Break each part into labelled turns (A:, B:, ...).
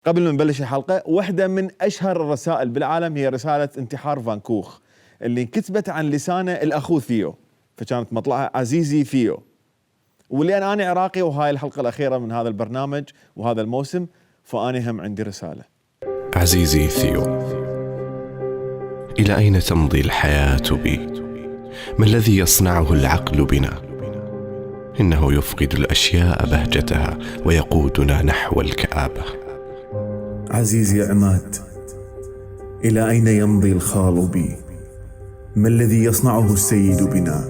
A: قبل ما نبلش الحلقة، واحدة من أشهر الرسائل بالعالم هي رسالة انتحار فان كوخ اللي انكتبت عن لسانه الأخو ثيو، فكانت مطلعها عزيزي ثيو. ولأن أنا عراقي وهاي الحلقة الأخيرة من هذا البرنامج وهذا الموسم، فأنا هم عندي رسالة.
B: عزيزي ثيو، إلى أين تمضي الحياة بي؟ ما الذي يصنعه العقل بنا؟ إنه يفقد الأشياء بهجتها ويقودنا نحو الكآبة.
C: عزيزي عماد، إلى أين يمضي الخال بي؟ ما الذي يصنعه السيد بنا؟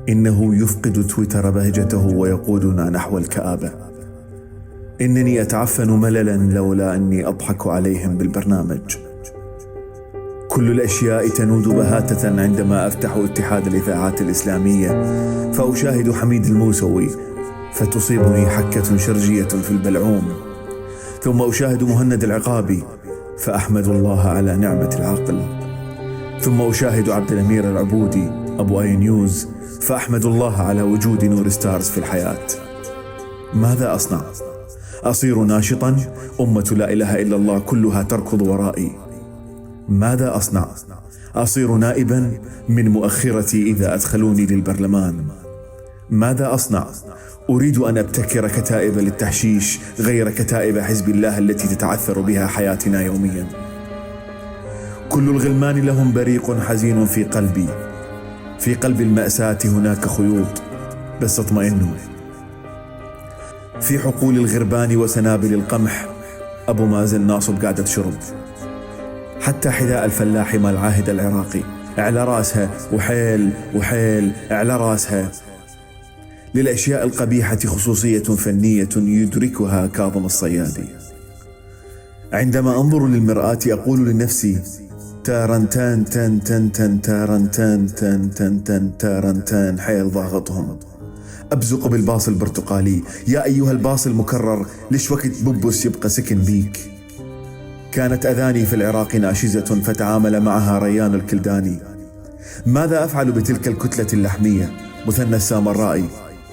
C: إنه يفقد تويتر بهجته ويقودنا نحو الكآبة. إنني أتعفن مللا لولا أني أضحك عليهم بالبرنامج. كل الأشياء تنود بهاتة عندما أفتح اتحاد الإذاعات الإسلامية فأشاهد حميد الموسوي فتصيبني حكة شرجية في البلعوم، ثم أشاهد مهند العقابي فأحمد الله على نعمة العقل، ثم أشاهد عبد الأمير العبودي أبو أي نيوز فأحمد الله على وجود نور ستارز في الحياة. ماذا أصنع؟ أصير ناشطا؟ أمة لا إله إلا الله كلها تركض ورائي. ماذا أصنع؟ أصير نائبا من مؤخرتي إذا أدخلوني للبرلمان. ماذا أصنع؟ أريد أن أبتكر كتائب للتحشيش غير كتائب حزب الله التي تتعثر بها حياتنا يوميا. كل الغلمان لهم بريق حزين في قلبي، في قلب المأساة هناك خيوط، بس اطمئنوا. في حقول الغربان وسنابل القمح أبو مازن ناصب قاعدة شرب. حتى حذاء الفلاح مال عاهد العراقي على راسها وحيل وحيل على راسها. للأشياء القبيحة خصوصية فنية يدركها كاظم الصيادي. عندما أنظر للمرآة أقول لنفسي تارنتان تن تن تن تارنتان تن تن تن تارنتان حيل ضاغطهم. أبزق بالباص البرتقالي، يا أيها الباص المكرر ليش وقت بوبوس يبقى سكن بيك. كانت أذاني في العراق ناشزة فتعامل معها ريان الكلداني. ماذا أفعل بتلك الكتلة اللحمية؟ مثنى السامرائي،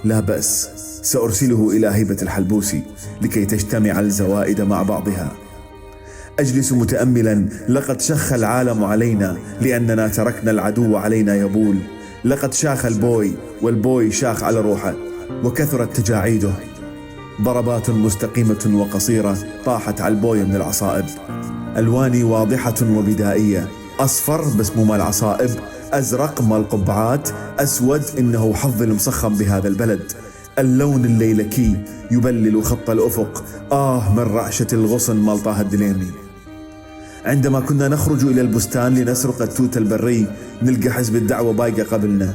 C: لا بأس، سأرسله إلى هيبة الحلبوسي لكي تجتمع الزوائد مع بعضها. أجلس متأملا، لقد شخ العالم علينا لأننا تركنا العدو علينا يبول. لقد شاخ البوي والبوي شاخ على روحه وكثرت تجاعيده. ضربات مستقيمة وقصيرة طاحت على البوي من العصائب. ألواني واضحة وبدائية، أصفر بس مو مال عصائب، أزرق مال قبعات، أسود إنه حظ المسخم بهذا البلد. اللون الليلكي يبلل خط الأفق، من رعشة الغصن مال طه الدليمي. عندما كنا نخرج إلى البستان لنسرق التوت البري نلقى حزب الدعوة بايقة قبلنا،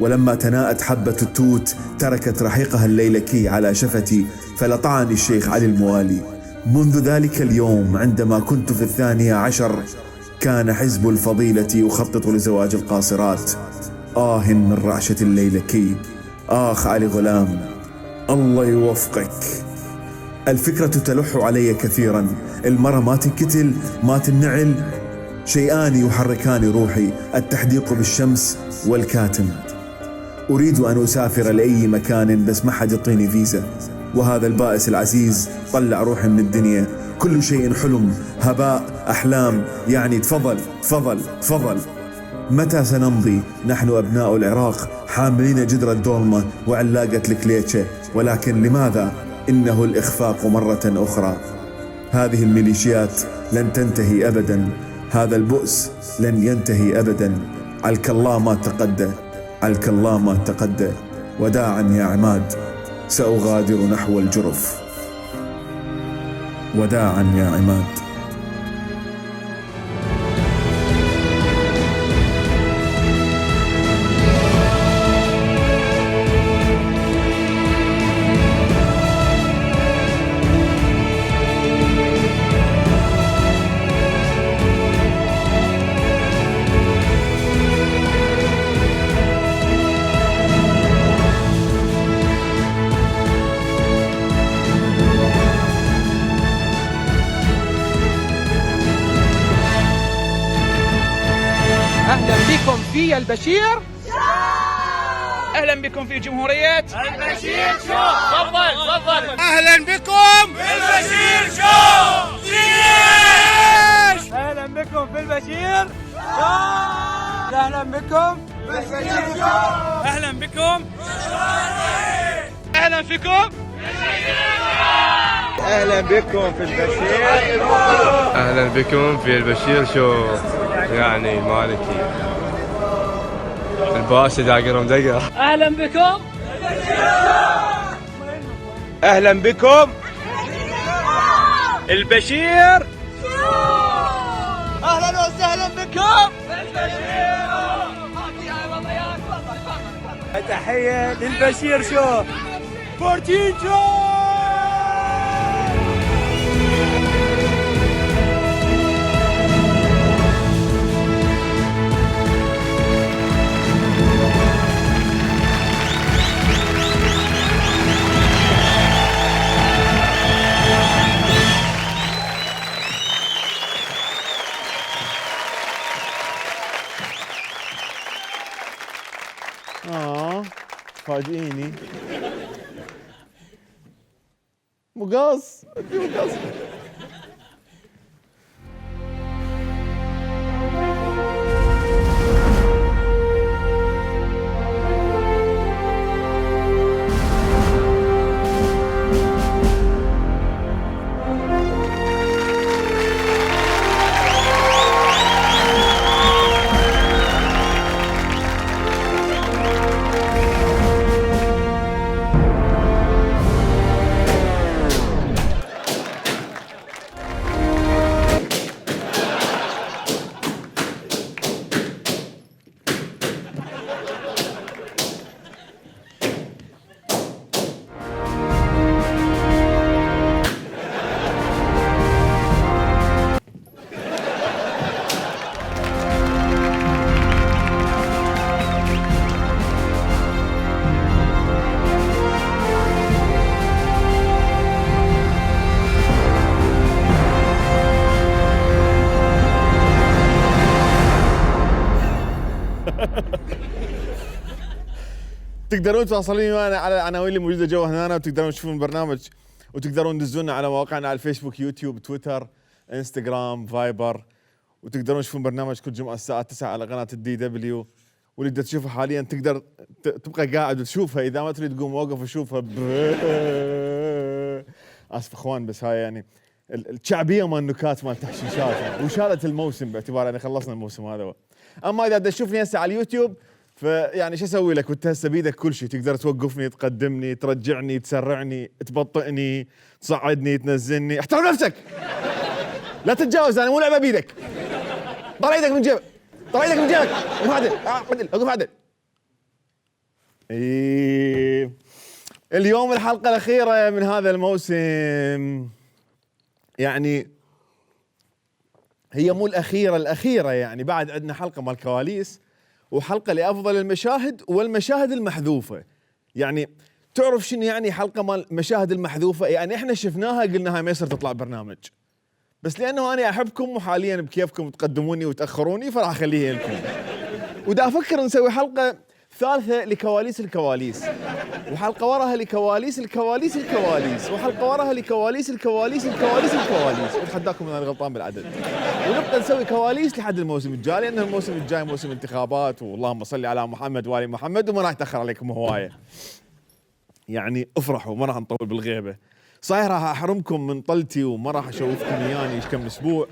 C: ولما تناءت حبة التوت تركت رحيقها الليلكي على شفتي فلطعني الشيخ علي الموالي. منذ ذلك اليوم عندما كنت في 12 كان حزب الفضيلة يخطط لزواج القاصرات. من رعشة الليلكي، علي غلام، الله يوفقك. الفكرة تلح علي كثيرا، المرة ما تنكتل ما تنعل. شيئان يحركان روحي، التحديق بالشمس والكاتم. أريد أن أسافر لأي مكان بس ما حد يعطيني فيزا، وهذا البائس العزيز طلع روحي من الدنيا. كل شيء حلم، هباء، أحلام، يعني تفضل تفضل تفضل. متى سنمضي نحن أبناء العراق حاملين جدر الدولمة وعلاقة الكليتشة؟ ولكن لماذا؟ إنه الإخفاق مرة أخرى. هذه الميليشيات لن تنتهي أبدا، هذا البؤس لن ينتهي أبدا. علك الله ما تقدى، علك الله ما تقدى. وداعا يا عماد، سأغادر نحو الجرف. وداعا يا عماد.
D: أهلا بكم في البشير. أهلا بكم في جمهورية
E: البشير شو.
D: تفضل.
E: أهلا بكم في البشير شو.
F: أهلا بكم في البشير شو. أهلا بكم في البشير شو.
E: أهلا بكم.
D: أهلا فيكم.
F: أهلا بكم في البشير.
G: أهلا بكم في البشير شو. يعني مالكي الباشا داقر مدقر.
D: أهلا بكم.
F: أهلا بكم البشير.
D: أهلا وسهلا بكم.
F: تحية للبشير شو. 14 شو.
A: فاجئيني مقاص. تقدرون تواصلوني معنا على العناوين اللي موجوده جوا هنا، وتقدرون تشوفون البرنامج، وتقدرون تدزونا على مواقعنا على الفيسبوك، يوتيوب، تويتر، انستغرام، فايبر، وتقدرون تشوفون برنامج كل جمعه الساعه 9 على قناه الدي دبليو. واللي بدك تشوفه حاليا تقدر تبقى قاعد وتشوفها، اذا ما تريد تقوم وقف وشوفها. اسف اخوان، بس هاي يعني الشعبيه مال النكات مال تحشيشات، وشالت الموسم باعتبار يعني خلصنا الموسم هذا. اما اذا بدك تشوفني هسه على اليوتيوب، فيعني شو اسوي لك؟ وانت هسه بيدك كل شيء، تقدر توقفني، تقدمني، ترجعني، تسرعني، تبطئني، تصعدني، تنزلني. احترم نفسك، لا تتجاوز، انا مو لعبه بيدك. طلع ايدك من جيبك، طلع ايدك من جيبك. وقف عدل، وقف عدل. اليوم الحلقه الاخيره من هذا الموسم، يعني هي مو الاخيره يعني بعد عندنا حلقه مال كواليس، وحلقه لافضل المشاهد والمشاهد المحذوفه. يعني تعرف شنو يعني حلقه مال المشاهد المحذوفه؟ يعني احنا شفناها قلنا هاي ما يصير تطلع برنامج، بس لانه انا احبكم وحاليا بكيفكم تقدموني وتاخروني فراح اخليها لكم. ودا افكر نسوي حلقه ثالثه لكواليس الكواليس، وحلقه وراها لكواليس الكواليس الكواليس، وحلقه وراها لكواليس الكواليس الكواليس الكواليس، واتحداكم انا غلطان بالعدد. ونبقى نسوي كواليس لحد الموسم الجاي، لان الموسم الجاي موسم انتخابات، واللهم صل على محمد وآل محمد، وما راح يتاخر عليكم هوايه. يعني افرحوا، ما راح نطول بالغيبه. صحيح راح احرمكم من طلتي وما راح اشوفكم اياني كم اسبوع،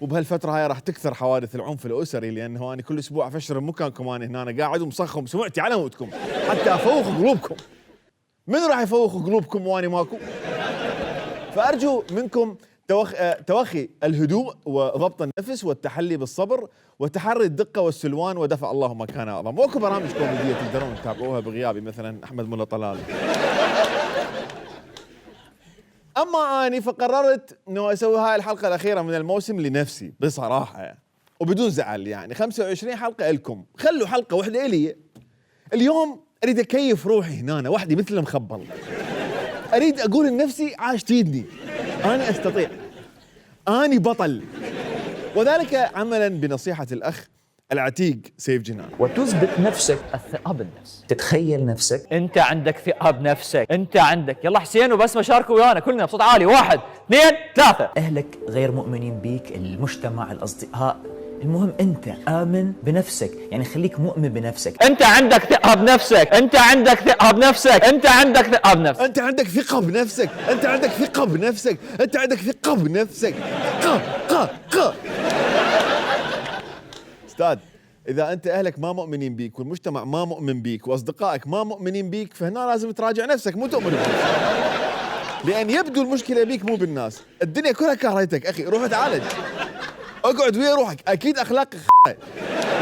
A: وبهالفتره هاي راح تكثر حوادث العنف الاسري، لانه انا كل اسبوع افشر بمكانكم، انا هنا قاعد ومصخم سمعتي على موتكم حتى افوخ قلوبكم. من راح يفوخ قلوبكم وانا ماكو؟ فارجو منكم توخي الهدوء وضبط النفس والتحلي بالصبر وتحري الدقه والسلوان ودفع الله ما كان اعظم. واكو برامج كوميديه تقدرون تتابعوها بغيابي، مثلا احمد ملا طلال. اما اني فقررت انه اسوي هاي الحلقه الاخيره من الموسم لنفسي بصراحه وبدون زعل. يعني 25 حلقه لكم، خلوا حلقه واحده الي. اليوم اريد اكيف روحي هنا وحدي مثل المخبل، اريد اقول لنفسي عاش تيدني، انا استطيع، اني بطل. وذلك عملا بنصيحه الاخ العتيق سيف جنان.
H: وتثبت نفسك الثقة بالنفس، تتخيل نفسك
D: انت عندك ثقة بنفسك، انت عندك. يلا حسين وبسمة شاركوا ويانا كلنا بصوت عالي. 1 2 3.
H: أهلك غير مؤمنين بيك، المجتمع، الأصدقاء، المهم أنت آمن بنفسك، يعني خليك مؤمن بنفسك.
D: انت عندك ثقة بنفسك، انت عندك ثقة بنفسك، انت عندك ثقة بنفسك،
A: انت عندك ثقة بنفسك، انت عندك ثقة بنفسك، انت عندك ثقة بنفسك. ق استاذ، اذا انت اهلك ما مؤمنين بيك والمجتمع ما مؤمن بيك واصدقائك ما مؤمنين بيك، فهنا لازم تراجع نفسك، مو تؤمن بنفسك. لان يبدو المشكلة بيك مو بالناس، الدنيا كلها كرهتك اخي، روح اتعالج. اقعد ويا روحك، اكيد اخلاقك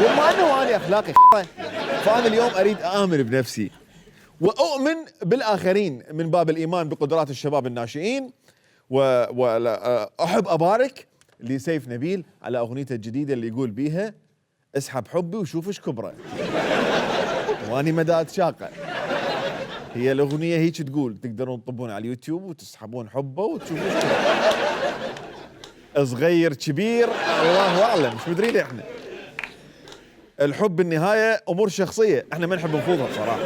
A: وما انه انا اخلاقي فانا اليوم اريد امن بنفسي واؤمن بالاخرين من باب الايمان بقدرات الشباب الناشئين. واحب ابارك لسيف نبيل على اغنيته الجديده اللي يقول بيها اسحب حبي وشوف ايش كبره. واني مدات شاقه. هي الاغنيه هيك تقول، تقدرون تطبون على اليوتيوب وتسحبون حبه وتشوفون ايش كبره. صغير كبير الله اعلم، مش مدري ليه احنا. الحب بالنهايه امور شخصيه، احنا ما نحب نفوضها بصراحه.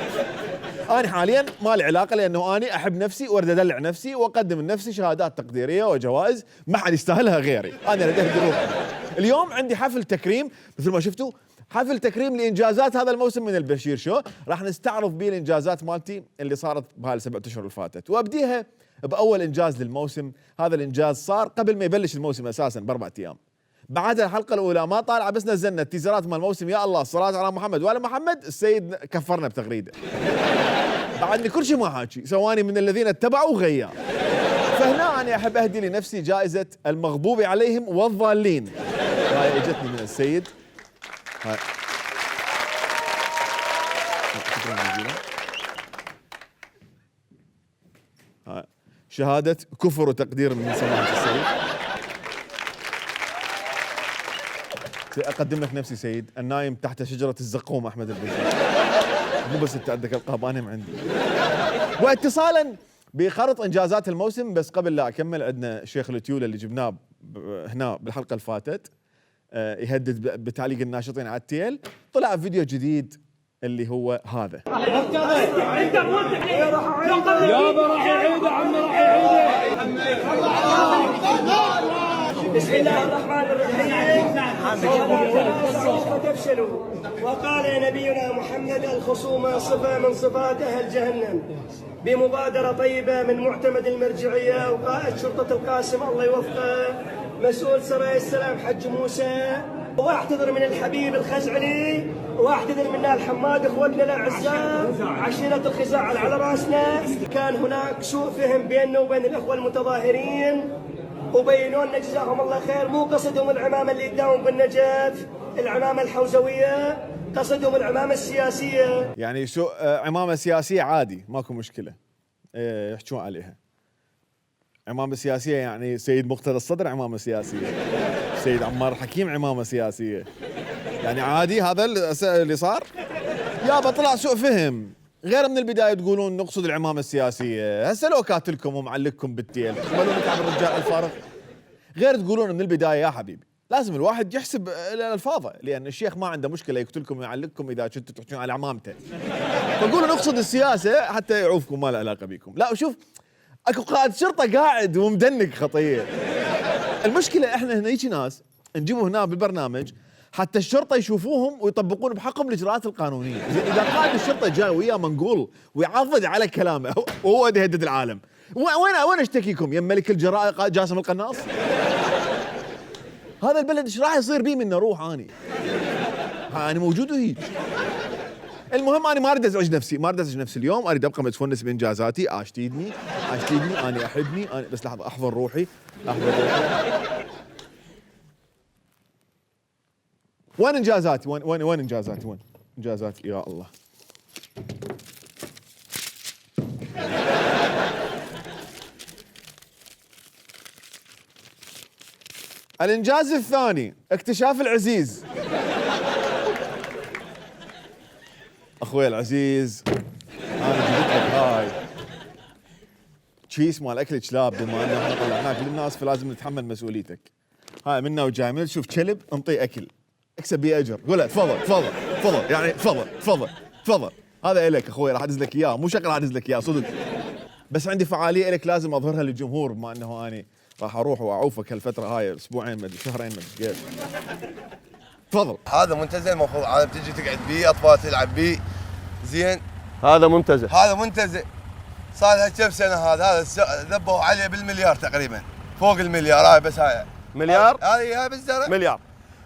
A: انا حاليا ما لي علاقه، لانه انا احب نفسي واريد ادلع نفسي واقدم لنفسي شهادات تقديريه وجوائز ما حد يستاهلها غيري، انا اريد اهدي روحي. اليوم عندي حفل تكريم مثل ما شفتوا، حفل تكريم لانجازات هذا الموسم من البشير شو، راح نستعرض بيه الانجازات مالتي اللي صارت بهال7 اشهر اللي فاتت، وابديها باول انجاز للموسم. هذا الانجاز صار قبل ما يبلش الموسم اساسا ب4 ايام. بعد الحلقه الاولى ما طالعه، بس نزلنا التيزرات مال الموسم. يا الله الصلاه على محمد وعلى محمد، السيد كفرنا بتغريده. بعدني كل شيء ما حاكي، سواني من الذين اتبعوا وغيار. فهنا انا احب اهدي لنفسي جائزه المغضوب عليهم والضالين. هاي اجتني من السيد. هاي شكرا جزيلا. هاي شهاده كفر وتقدير من سماحه السيد. اقدم لك نفسي سيد النايم تحت شجره الزقوم احمد البشير. مو بس انت عندك القاب، انا عندي. واتصالا بخرط انجازات الموسم، بس قبل لا اكمل، عندنا شيخ التيول اللي جبناه هنا بالحلقه اللي فاتت يهدد بتعليق الناشطين على التيل. طلع فيديو جديد اللي هو هذا.
F: يابا راح يعيد عمي، راح يعيد. بسم الله الرحمن الرحيم. سوف تفشلوا. وقال نبينا محمد الخصومة صفة من صفات أهل جهنم. بمبادرة طيبة من معتمد المرجعية وقائد شرطة القاسم الله يوفقه، مسؤول سرايا السلام حج موسى، واعتذر من الحبيب الخزعلي، واعتذر من الحماد اخوتنا الاعزاء، عشيرة الخزاع على راسنا. كان هناك سوء فهم بيننا وبين الاخوه المتظاهرين، وبينوا لنا جزاهم الله خير. مو قصدهم العمامه اللي تداوم بالنجف، العمامه الحوزويه، قصدهم العمامه السياسيه.
A: يعني شو عمامه سياسيه عادي ماكو مشكله يحجون عليها. عمامه سياسيه يعني سيد مقتدى الصدر عمامه سياسيه، سيد عمار حكيم عمامه سياسيه، يعني عادي هذا اللي صار. يابا طلع سوء فهم، غير من البدايه تقولون نقصد العمامه السياسيه. هسه لو كاتلكم ومعلقكم بالتيل تقبلون تعب الرجال الفارغ؟ غير تقولون من البدايه يا حبيبي. لازم الواحد يحسب الالفاظه، لان الشيخ ما عنده مشكله يقتلكم ويعلقكم اذا كنتوا تحكون على عمامته. فقولوا نقصد السياسه حتى يعوفكم، ما له علاقه بكم. لا شوف، اكو قائد شرطه قاعد ومدنك خطيه. المشكله احنا هنا هيك ناس نجيبوا هنا بالبرنامج حتى الشرطه يشوفوهم ويطبقون بحقهم الاجراءات القانونيه. اذا قائد الشرطه جاي وياه منقول ويعضد على كلامه وهو يهدد العالم، وين اشتكيكم يا ملك الجرائم جاسم القناص؟ هذا البلد ايش راح يصير بيه من روح اني موجود وهيك. المهم انا ما اريد ازعج نفسي، اليوم اريد ابقى متفونس بانجازاتي. اشتيدني انا احبني أنا. بس لحظه احضر روحي. وين انجازاتي؟ وين انجازاتي يا الله. الانجاز الثاني اكتشاف العزيز. اخوي العزيز انا جبت لك هاي تشيس مال اكل كلاب، بما ان احنا طلعناك للناس فلازم نتحمل مسؤوليتك. هاي منا وجاي من تشوف كلب انطيه اكل، اكسب بيه اجر، قول له تفضل تفضل تفضل، يعني تفضل تفضل تفضل، هذا الك اخوي، راح ادز لك اياه، مو شكل راح ادز لك اياه صدق، بس عندي فعاليه لك لازم اظهرها للجمهور، بما انه اني راح اروح واعوفك هالفتره هاي اسبوعين مدري شهرين مدري كيف. تفضل.
I: هذا منتزه المفروض عاد بتجي تقعد بيه، اطفال تلعب بيه زين.
G: هذا منتزه.
I: هذا منتزه صار له كم سنه، هذا ذبوا عليه بالمليار تقريبا، فوق المليار. هاي بس هاي
G: مليار؟
I: هاي بالزرع
G: مليار.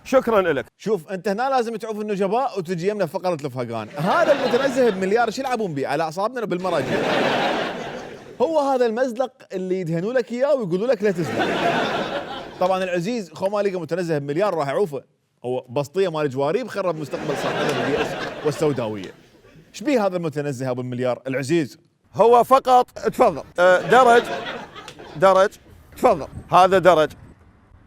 G: شكرا لك.
A: شوف انت هنا لازم تعوف النجباء وتجي يمنا فقره الفهقان، هذا المتنزه بمليار شو يلعبون بيه على اعصابنا بالمراجع. هو هذا المزلق اللي يدهنوا لك اياه ويقولوا لك لا تزلق. طبعا العزيز خو ما لقى متنزه بمليار راح يعوفه، هو بسطيه مال جواريب خرب مستقبل صاحبنا البي اس والسوداويه. ايش بيه هذا المتنزه ابو المليار العزيز؟
G: هو فقط تفضل درج تفضل، هذا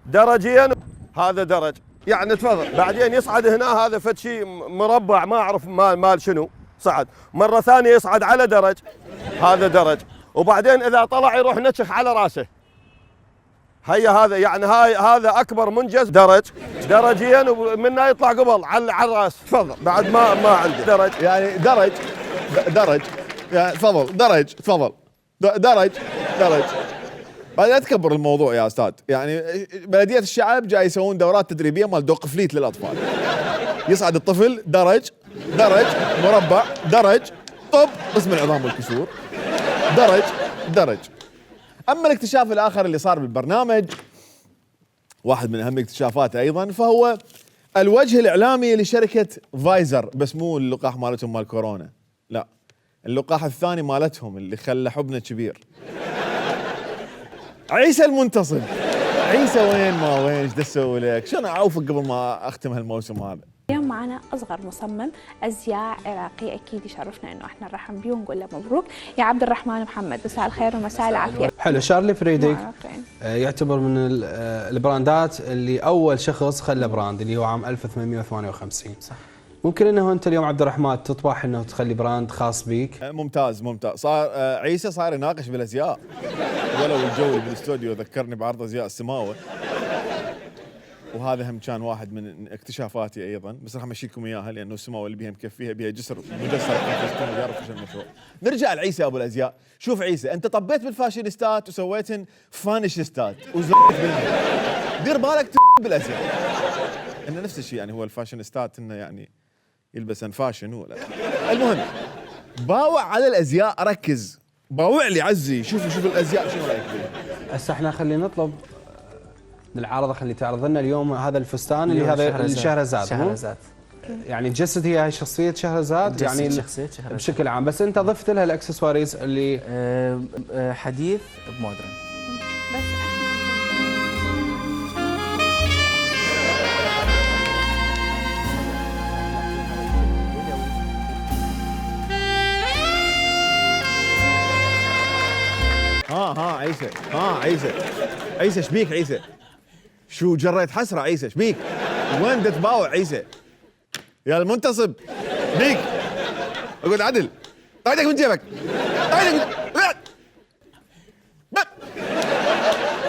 G: درجين، هذا درج يعني تفضل. بعدين يصعد هنا، هذا فد شيء مربع ما اعرف مال شنو، صعد مره ثانيه يصعد على درج، هذا درج، وبعدين اذا طلع يروح نشخ على راسه. هيا هذا يعني هذا اكبر منجز درجين، ومنه يطلع قبل على الراس. تفضل بعد ما عنده درج،
A: يعني درج يعني تفضل تفضل درج. بعد لا تكبر الموضوع يا استاذ، يعني بلديه الشعب جاي يسوون دورات تدريبيه مال دوق فليت للاطفال. يصعد الطفل درج مربع درج طب قسم العظام والكسور درج. اما الاكتشاف الاخر اللي صار بالبرنامج، واحد من اهم الاكتشافات ايضا، فهو الوجه الاعلامي لشركه فايزر، بس مو اللقاح مالتهم مال كورونا، لا اللقاح الثاني مالتهم اللي خلى حبنا كبير. عيسى المنتصب. عيسى وين ما وين، ايش اسوي لك؟ شنو اعوفك قبل ما اختم هالموسم هذا؟
J: اليوم معنا اصغر مصمم ازياء عراقي، اكيد يشرفنا انه احنا نرحب بيه ونقول له مبروك يا عبد الرحمن محمد. مساء الخير ومساء العافيه.
K: حلو. شارلي فريدريك يعتبر من البراندات اللي اول شخص خلى براند، اللي هو عام 1858. صح. ممكن انه انت اليوم عبد الرحمن تطمح انه تخلي براند خاص بيك؟
A: ممتاز. صار عيسى صار يناقش بالازياء، ولو الجو اللي بالاستوديو ذكرني بعرض ازياء السماوه، وهذا هم كان واحد من اكتشافاتي ايضا، بس راح امشيكم اياها لانه السماوه اللي بيها مكفيها بيها جسر مجسر يعرف شو المشروع. نرجع لعيسى ابو الازياء. شوف عيسى، انت طبيت بالفاشينيستات وسويتن فانيشيستات وزرت بالهم، دير بالك بالازياء. انه نفس الشيء يعني، هو الفاشينيستات انه يعني يلبسن فاشن ولا. المهم باوع على الازياء، ركز باوع لي عزي، شوف الازياء شنو رايك فيها؟
K: هسه احنا خلينا نطلب العارضه، خلي تعرض لنا اليوم هذا الفستان اللي هذا شهرزاد. يعني تجسد هي هاي شخصيه شهرزاد، يعني بشكل عام، بس انت ضفت لها الاكسسوارز اللي
L: حديث بمودرن.
A: عيسى شبيك عيسى؟ شو جريت حسره عيسى؟ شبيك؟ وين تباوع عيسى؟ يا المنتصب بيك، اقعد عدل، طايدك من جيبك،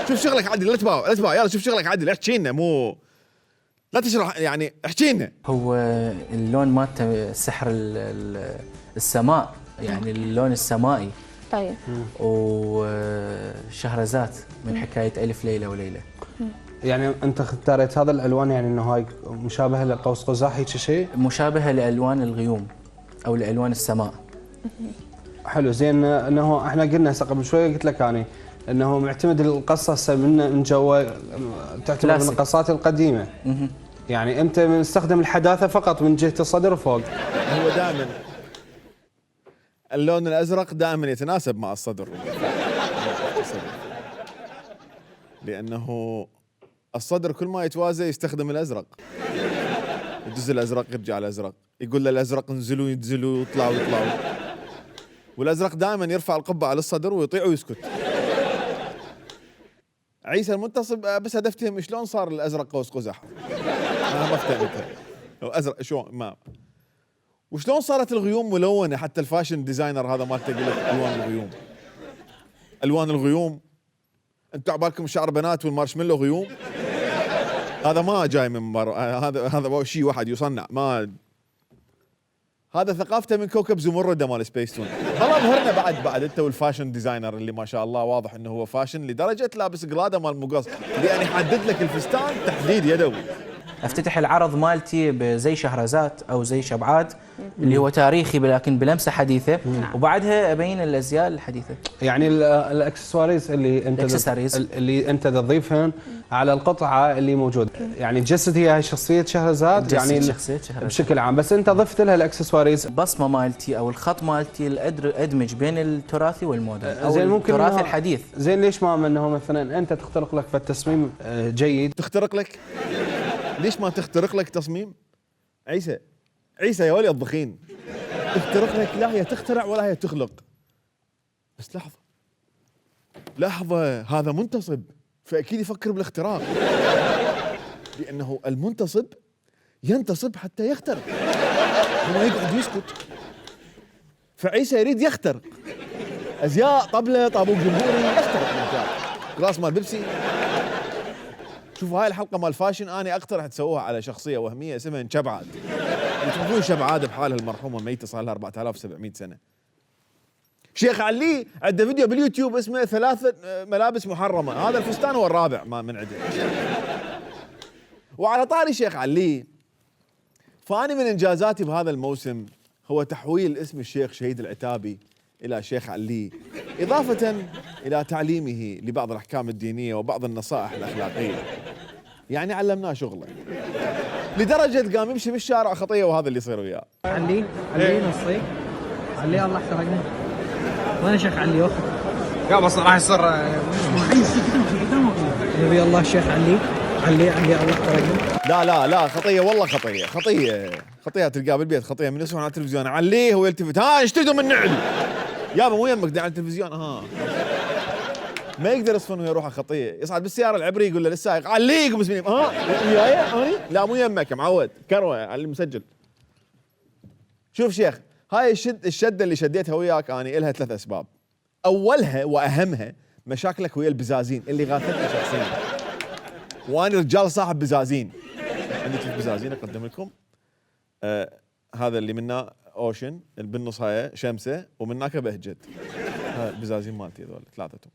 A: شوف شغلك عدل، لا تباوع يلا شوف شغلك عدل، احكي لنا، مو لا تشرح يعني، احكي لنا.
L: هو اللون مالته سحر السماء، يعني اللون السمائي.
J: طيب.
L: وشهرزاد من حكايه الف ليله وليله.
K: يعني انت اختاريت هذا الالوان، يعني انه هاي مشابهه لقوس قزح هيك شيء؟
L: مشابهه لالوان الغيوم او لالوان السماء.
K: حلو زين. انه احنا قلنا هسه قبل شويه، قلت لك اني انه معتمد القصه هسه من جوا تعتبر من القصات القديمه. يعني انت مستخدم الحداثه فقط من جهه الصدر وفوق.
A: هو دائما اللون الازرق دائما يتناسب مع الصدر، لانه الصدر كل ما يتوازى يستخدم الازرق، يدز الازرق يرجع الازرق، يقول للازرق انزلوا ينزلوا يطلعوا، والازرق دائما يرفع القبعه على الصدر ويطيع ويسكت. عيسى المنتصب بس هدفتهم شلون صار الازرق قوس قزح، انا ما فهمتها. ازرق شو ما، وشلون صارت الغيوم ملونه؟ حتى الفاشن ديزاينر هذا مالته يقول لك الوان الغيوم. انتوا عبالكم شعر بنات والمارشميلو غيوم؟ هذا ما جاي من برا، هذا شيء واحد يصنع، ما هذا ثقافته من كوكب زمردة مال سبيس تون. والله ظهرنا بعد انت والفاشن ديزاينر اللي ما شاء الله واضح انه هو فاشن لدرجه لابس قلاده مال مقص لان يحدد لك الفستان تحديد يدوي.
L: افتتح العرض مالتي بزي شهرزاد او زي شبعات اللي هو تاريخي لكن بلمسه حديثه، وبعدها ابين الازياء الحديثه.
K: يعني الاكسسوارز اللي انت تضيفهن على القطعه اللي موجوده، يعني تجسد هي شخصيه شهرزاد يعني
L: شخصية شهرزاد
K: بشكل عام، بس انت ضفت لها الاكسسوارز.
L: البصمه مالتي او الخط مالتي ادمج بين التراثي والمودرن او
K: زين ممكن
L: التراث الحديث.
K: زين ليش ما انه مثلا انت تخترق لك فالتصميم جيد؟
A: تخترق لك؟ ليش ما تخترق لك تصميم؟ عيسى يا ولي الضخين، تخترق لك؟ لا هي تخترع ولا هي تخلق. بس لحظة هذا منتصب فأكيد يفكر بالاختراق، لأنه المنتصب ينتصب حتى يخترق، هو يقعد يسكت. فعيسى يريد يخترق أزياء طبلة طابوق جمهوري، يخترق كلاس مال بيبسي. شوفوا هاي الحلقة مال فاشن أنا أقترح تسووها على شخصية وهمية اسمها شبعاد، وتشوفون شبعاد بحالها المرحومة ميتة صار لها 4700 سنة. شيخ علي عنده فيديو باليوتيوب اسمه 3 ملابس محرمة، هذا الفستان هو الرابع ما من عنده. وعلى طاري شيخ علي، فأنا من إنجازاتي بهذا الموسم هو تحويل اسم الشيخ شهيد العتابي إلى شيخ علي، إضافة إلى تعليمه لبعض الأحكام الدينية وبعض النصائح الأخلاقية. يعني علمناه شغله لدرجة قام يمشي بالشارع خطية، وهذا اللي يصير وياه.
M: علي نصي علي الله احترقنا. وين شيخ علي وقت؟ لا بس راح يصير نبي الله الشيخ علي الله احترقنا.
A: لا خطية والله خطية تلقاه بالبيت، خطية من يسمع على التلفزيون عليه هو يلتفت، ها ايش تريدوا من نعل؟ يابا مو يمك على التلفزيون، ما يقدر يصفن ويروح خطية. يصعد بالسيارة العبري يقول له للسائق عليكم مسلمين، وياي اني لا مو يمك معود كروه على المسجل. شوف شيخ، هاي الشدة اللي شديتها وياك اني الها 3 اسباب. اولها واهمها مشاكلك ويا البزازين اللي غاثتني شخصيا، وانا رجال صاحب بزازين. عندي 3 بزازين اقدم لكم. هذا اللي منه اوشن، بالنص هاي شمسه، ومناك بهجت. هاي البزازين مالتي هذول 3،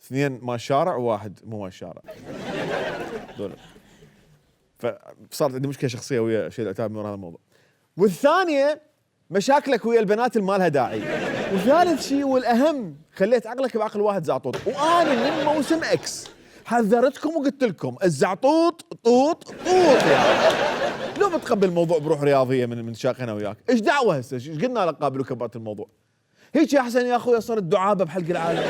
A: 2 مال الشارع وواحد مو مال الشارع دول. فصارت عندي مشكله شخصيه ويا شيء العتاب من هذا الموضوع. والثانيه مشاكلك ويا البنات اللي ما لها داعي. وثالث شيء والاهم، خليت عقلك بعقل واحد زعطوط. وانا من موسم اكس حذرتكم وقلت لكم الزعطوط طوط يعني. لو بتقبل الموضوع بروح رياضيه من شاقنا وياك، ايش دعوه هسه؟ ايش قلنا لك قابلوا كبرت الموضوع؟ هيك احسن يا اخوي صارت دعابه بحلق العالم.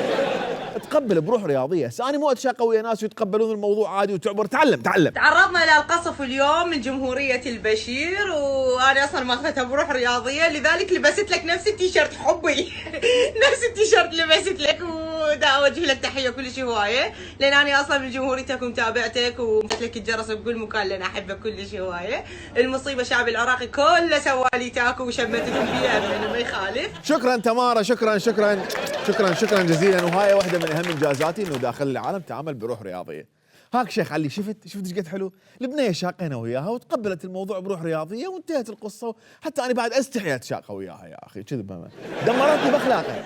A: تقبل بروح رياضيه، هسه انا مو اتشاقى ويا ناس يتقبلون الموضوع عادي وتعبر. تعلم.
N: تعرضنا الى القصف اليوم من جمهوريه البشير، وانا اصلا ماخذتها بروح رياضيه، لذلك لبست لك نفس التيشيرت حبي. نفس التيشيرت لبست لك، ودا اوجه لك تحيه كلش هوايه، لان انا اصلا من جمهوريتك ومتابعتك، ومثل لك الجرس بكل مكان لان احبك كلش هوايه. المصيبه الشعب العراقي كله سوالي تاكو وشمتكم فيها لانه ما يخالف.
A: شكرا تمارا، شكرا جزيلا. وهاي واحده من اهم انجازاتي انه داخل العالم تعامل بروح رياضيه. هاك شيخ علي، شفت ايش قد حلو؟ البنيه شاقينا وياها وتقبلت الموضوع بروح رياضيه وانتهت القصه، حتى انا بعد استحي اتشاقى وياها يا اخي، كذب دمرتني باخلاقها.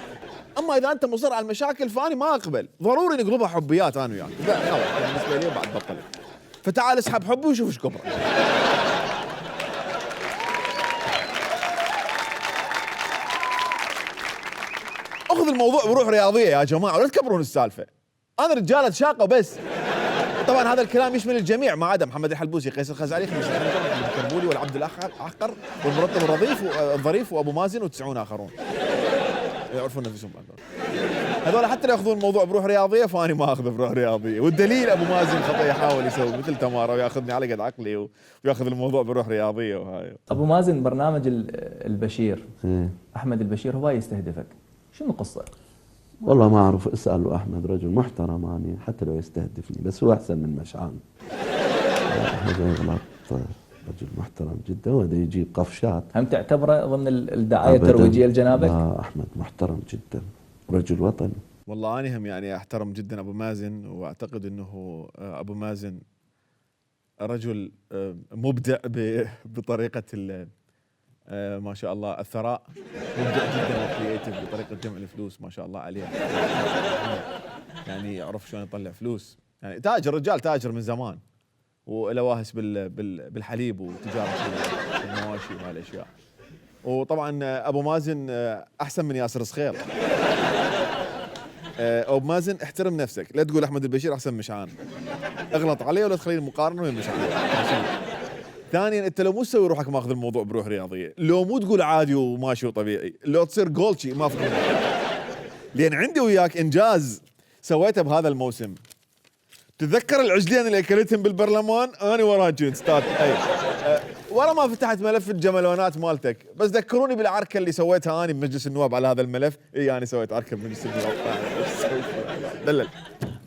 A: اما اذا انت مصر على المشاكل فاني ما اقبل، ضروري نقلبها حبيات انا وياك. خلاص بالنسبه لي بعد بطلت. فتعال اسحب حبي وشوف ايش كبره. اخذ الموضوع بروح رياضيه يا جماعه ولا تكبرون السالفه. انا رجاله شاقه بس. طبعا هذا الكلام يشمل الجميع ما عدا محمد الحلبوسي، قيس الخزعلي، خميس الحنجر، محمد الكربولي، والعبد الاحقر، والمرطب الظريف، وابو مازن، و90 اخرون يعرفون نفسهم. هذول حتى لو ياخذون الموضوع بروح رياضيه فاني ما اخذه بروح رياضيه. والدليل ابو مازن خطيه يحاول يسوي مثل تمارا وياخذني على قد عقلي وياخذ الموضوع بروح رياضيه. وهاي
D: ابو مازن برنامج البشير، احمد البشير هو يستهدفك، شنو القصه؟
O: والله ما اعرف، اساله احمد، رجل محترم يعني حتى لو يستهدفني، بس هو احسن من مشعان. احمد يغلط، رجل محترم جدا، وهذا يجيب قفشات.
D: هم تعتبره ضمن الدعايه الترويجيه لجنابك؟
O: لا، احمد محترم جدا، رجل وطني.
A: والله انا هم يعني احترم جدا ابو مازن، واعتقد انه ابو مازن رجل مبدع بطريقة ما شاء الله الثراء، مبدع جدا وكرييتيف بطريقة جمع الفلوس ما شاء الله عليه. يعني يعرف شلون يطلع فلوس، يعني تاجر، رجال تاجر من زمان، وله واهس بالحليب وتجارة المواشي وهالاشياء. وطبعا ابو مازن احسن من ياسر صخير. ابو مازن احترم نفسك، لا تقول احمد البشير احسن مشعان، اغلط عليه ولا تخليني مقارنه ويا مشعان. ثانيا انت لو مو تسوي روحك ماخذ الموضوع بروح رياضيه، لو مو تقول عادي وماشي وطبيعي، لو تصير جولشي ما فهمت. لان عندي وياك انجاز سويته بهذا الموسم. تتذكر العجلين اللي اكلتهم بالبرلمان؟ انا وراك استاذ ورا ما فتحت ملف الجملونات مالتك، بس ذكروني بالعركه اللي سويتها انا بمجلس النواب على هذا الملف. اي انا سويت عركه بمجلس النواب. دلل.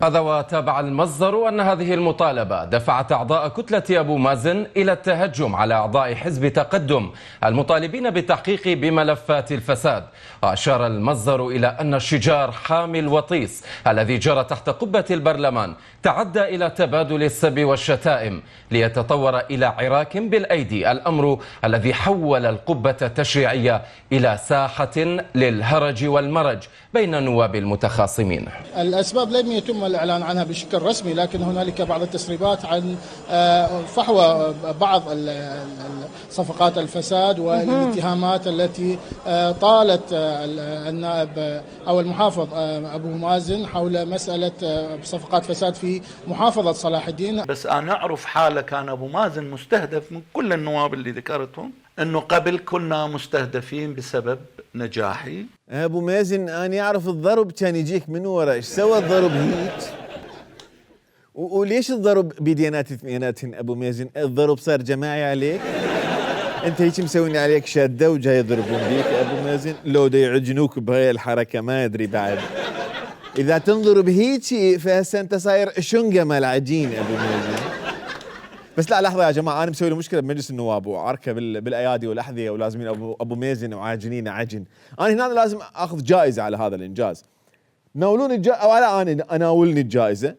P: هذا وتابع المصدر أن هذه المطالبة دفعت أعضاء كتلة أبو مازن إلى التهجم على أعضاء حزب تقدم المطالبين بالتحقيق بملفات الفساد. وأشار المصدر إلى أن الشجار حامي الوطيس الذي جرى تحت قبة البرلمان تعدى إلى تبادل السب والشتائم ليتطور إلى عراك بالأيدي، الأمر الذي حول القبة التشريعية إلى ساحة للهرج والمرج بين النواب المتخاصمين.
Q: الأسباب لم يتم الإعلان عنها بشكل رسمي، لكن هنالك بعض التسريبات عن فحوى بعض صفقات الفساد والاتهامات التي طالت النائب أو المحافظ أبو مازن حول مسألة صفقات فساد في محافظة صلاح الدين.
R: بس أنا أعرف حالة كان أبو مازن مستهدف من كل النواب اللي ذكرتهم، أنه قبل كنا مستهدفين بسبب نجاحي.
A: ابو مازن انا اعرف الضرب كان يجيك من ورا، ايش سوى الضرب هيك؟ وليش الضرب بديانات اثنيناتهن ابو مازن؟ الضرب صار جماعي عليك؟ انت هيك مسوين عليك شده وجاي يضربون بيك ابو مازن؟ لو دا يعجنوك بهاي الحركه ما ادري بعد. اذا تنضرب هيك فهسه انت صاير شنقه مال عجين ابو مازن. بس لا لحظه يا جماعه، انا مسوي له مشكله بمجلس النواب وعركه بالايادي والاحذيه ولازمين ابو مازن وعاجنين عجن. انا هنا لازم اخذ جائزه على هذا الانجاز. ناولوني الجائزه او لا انا اناولني الجائزه.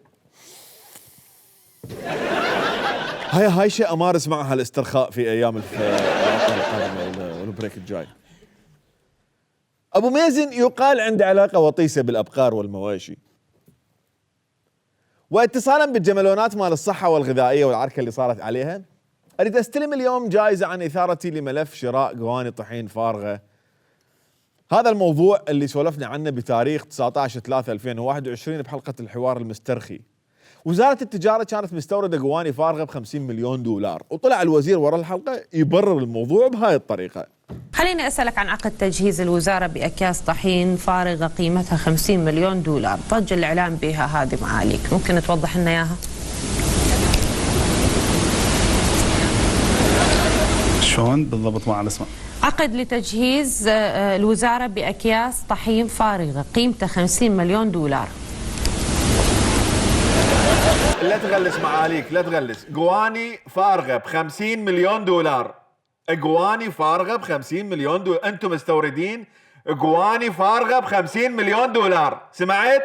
A: هاي شيء امارس معها الاسترخاء في ايام القادمه والبريك الجاي. ابو مازن يقال عنده علاقه وطيسه بالابقار والمواشي، واتصالا بالجملونات مال الصحة والغذائية والعركة اللي صارت عليها، أريد أستلم اليوم جائزة عن إثارتي لملف شراء قواني طحين فارغة. هذا الموضوع اللي سولفنا عنه بتاريخ 19/3/2021 بحلقة الحوار المسترخي. وزارة التجارة كانت مستوردة قواني فارغة ب$50 مليون، وطلع الوزير ورا الحلقة يبرر الموضوع بهاي الطريقة.
S: خليني أسألك عن عقد تجهيز الوزارة بأكياس طحين فارغة قيمتها $50 مليون، ضج الإعلام بها هذه معاليك، ممكن توضح لنا إياها؟
T: شلون بالضبط مع الاسماء؟
S: عقد لتجهيز الوزارة بأكياس طحين فارغة قيمتها $50 مليون.
A: لا تغلس معاليك، لا تغلس. قواني فارغة ب$50 مليون، قواني فارغة ب$50 مليون، انتم مستوردين قواني فارغة ب$50 مليون، سمعت؟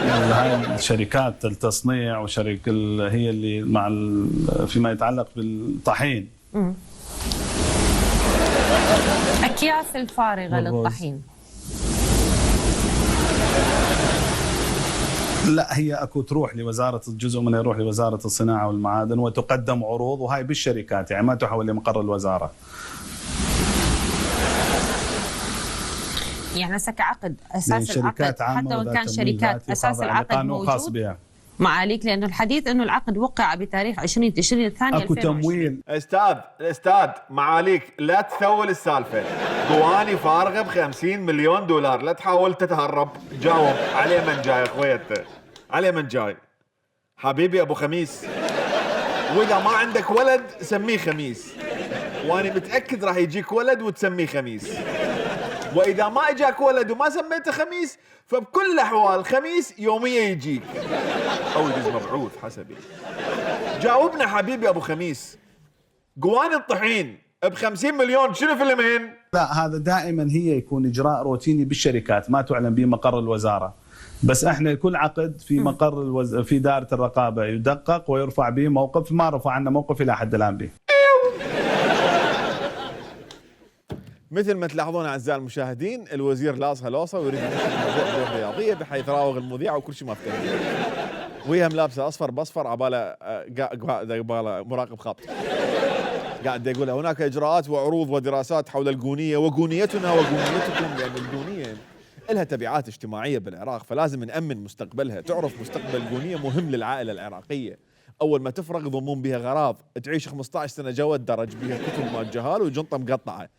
T: هاي شركات التصنيع وشركة هي اللي مع فيما يتعلق بالطحين.
S: أكياس الفارغة للطحين.
T: لا هي اكو تروح لوزاره، جزء منها يروح لوزاره الصناعه والمعادن وتقدم عروض، وهاي بالشركات يعني ما تحول لمقر الوزاره.
S: يعني هسه كعقد اساس العقد حتى وان كان شركات اساس العقد موجود معاليك، لانه الحديث انه العقد وقع بتاريخ 20/2/2022.
T: اكو تمويل.
A: استاذ معاليك لا تثول السالفه. قواني فارغه ب$50 مليون، لا تحاول تتهرب. جاوب عليه من جاي اخوي انت، عليه من جاي حبيبي ابو خميس. واذا ما عندك ولد سميه خميس، وانا متاكد راح يجيك ولد وتسميه خميس. واذا ما اجاك ولد وما سميته خميس فبكل الاحوال خميس يوميا يجيك او يجوز مبعوث حسبي. جاوبنا حبيبي ابو خميس. قواني الطحين ب$50 مليون شنو فيلمين؟
T: لا هذا دائما هي يكون اجراء روتيني بالشركات ما تعلن به مقر الوزاره. بس احنا كل عقد في مقر في دائره الرقابه يدقق ويرفع به موقف، ما رفع عنا موقف الى حد الان به.
A: مثل ما تلاحظون اعزائي المشاهدين، الوزير لاصها لوصه ويريد يمشي الموضوع بدون رياضيه بحيث يراوغ المذيع وكل شيء ما افتهم. وهي ملابسه اصفر باصفر عباله مراقب خط. قاعد يقول هناك اجراءات وعروض ودراسات حول الجونيه وجونيتنا وجونيتكم، لان الجونيه لها تبعات اجتماعيه بالعراق فلازم نامن مستقبلها. تعرف مستقبل الجونيه مهم للعائله العراقيه. اول ما تفرغ يضمون بها غراض، تعيش 15 سنه جوا الدرج بها كتب مال جهال وجنطه مقطعه.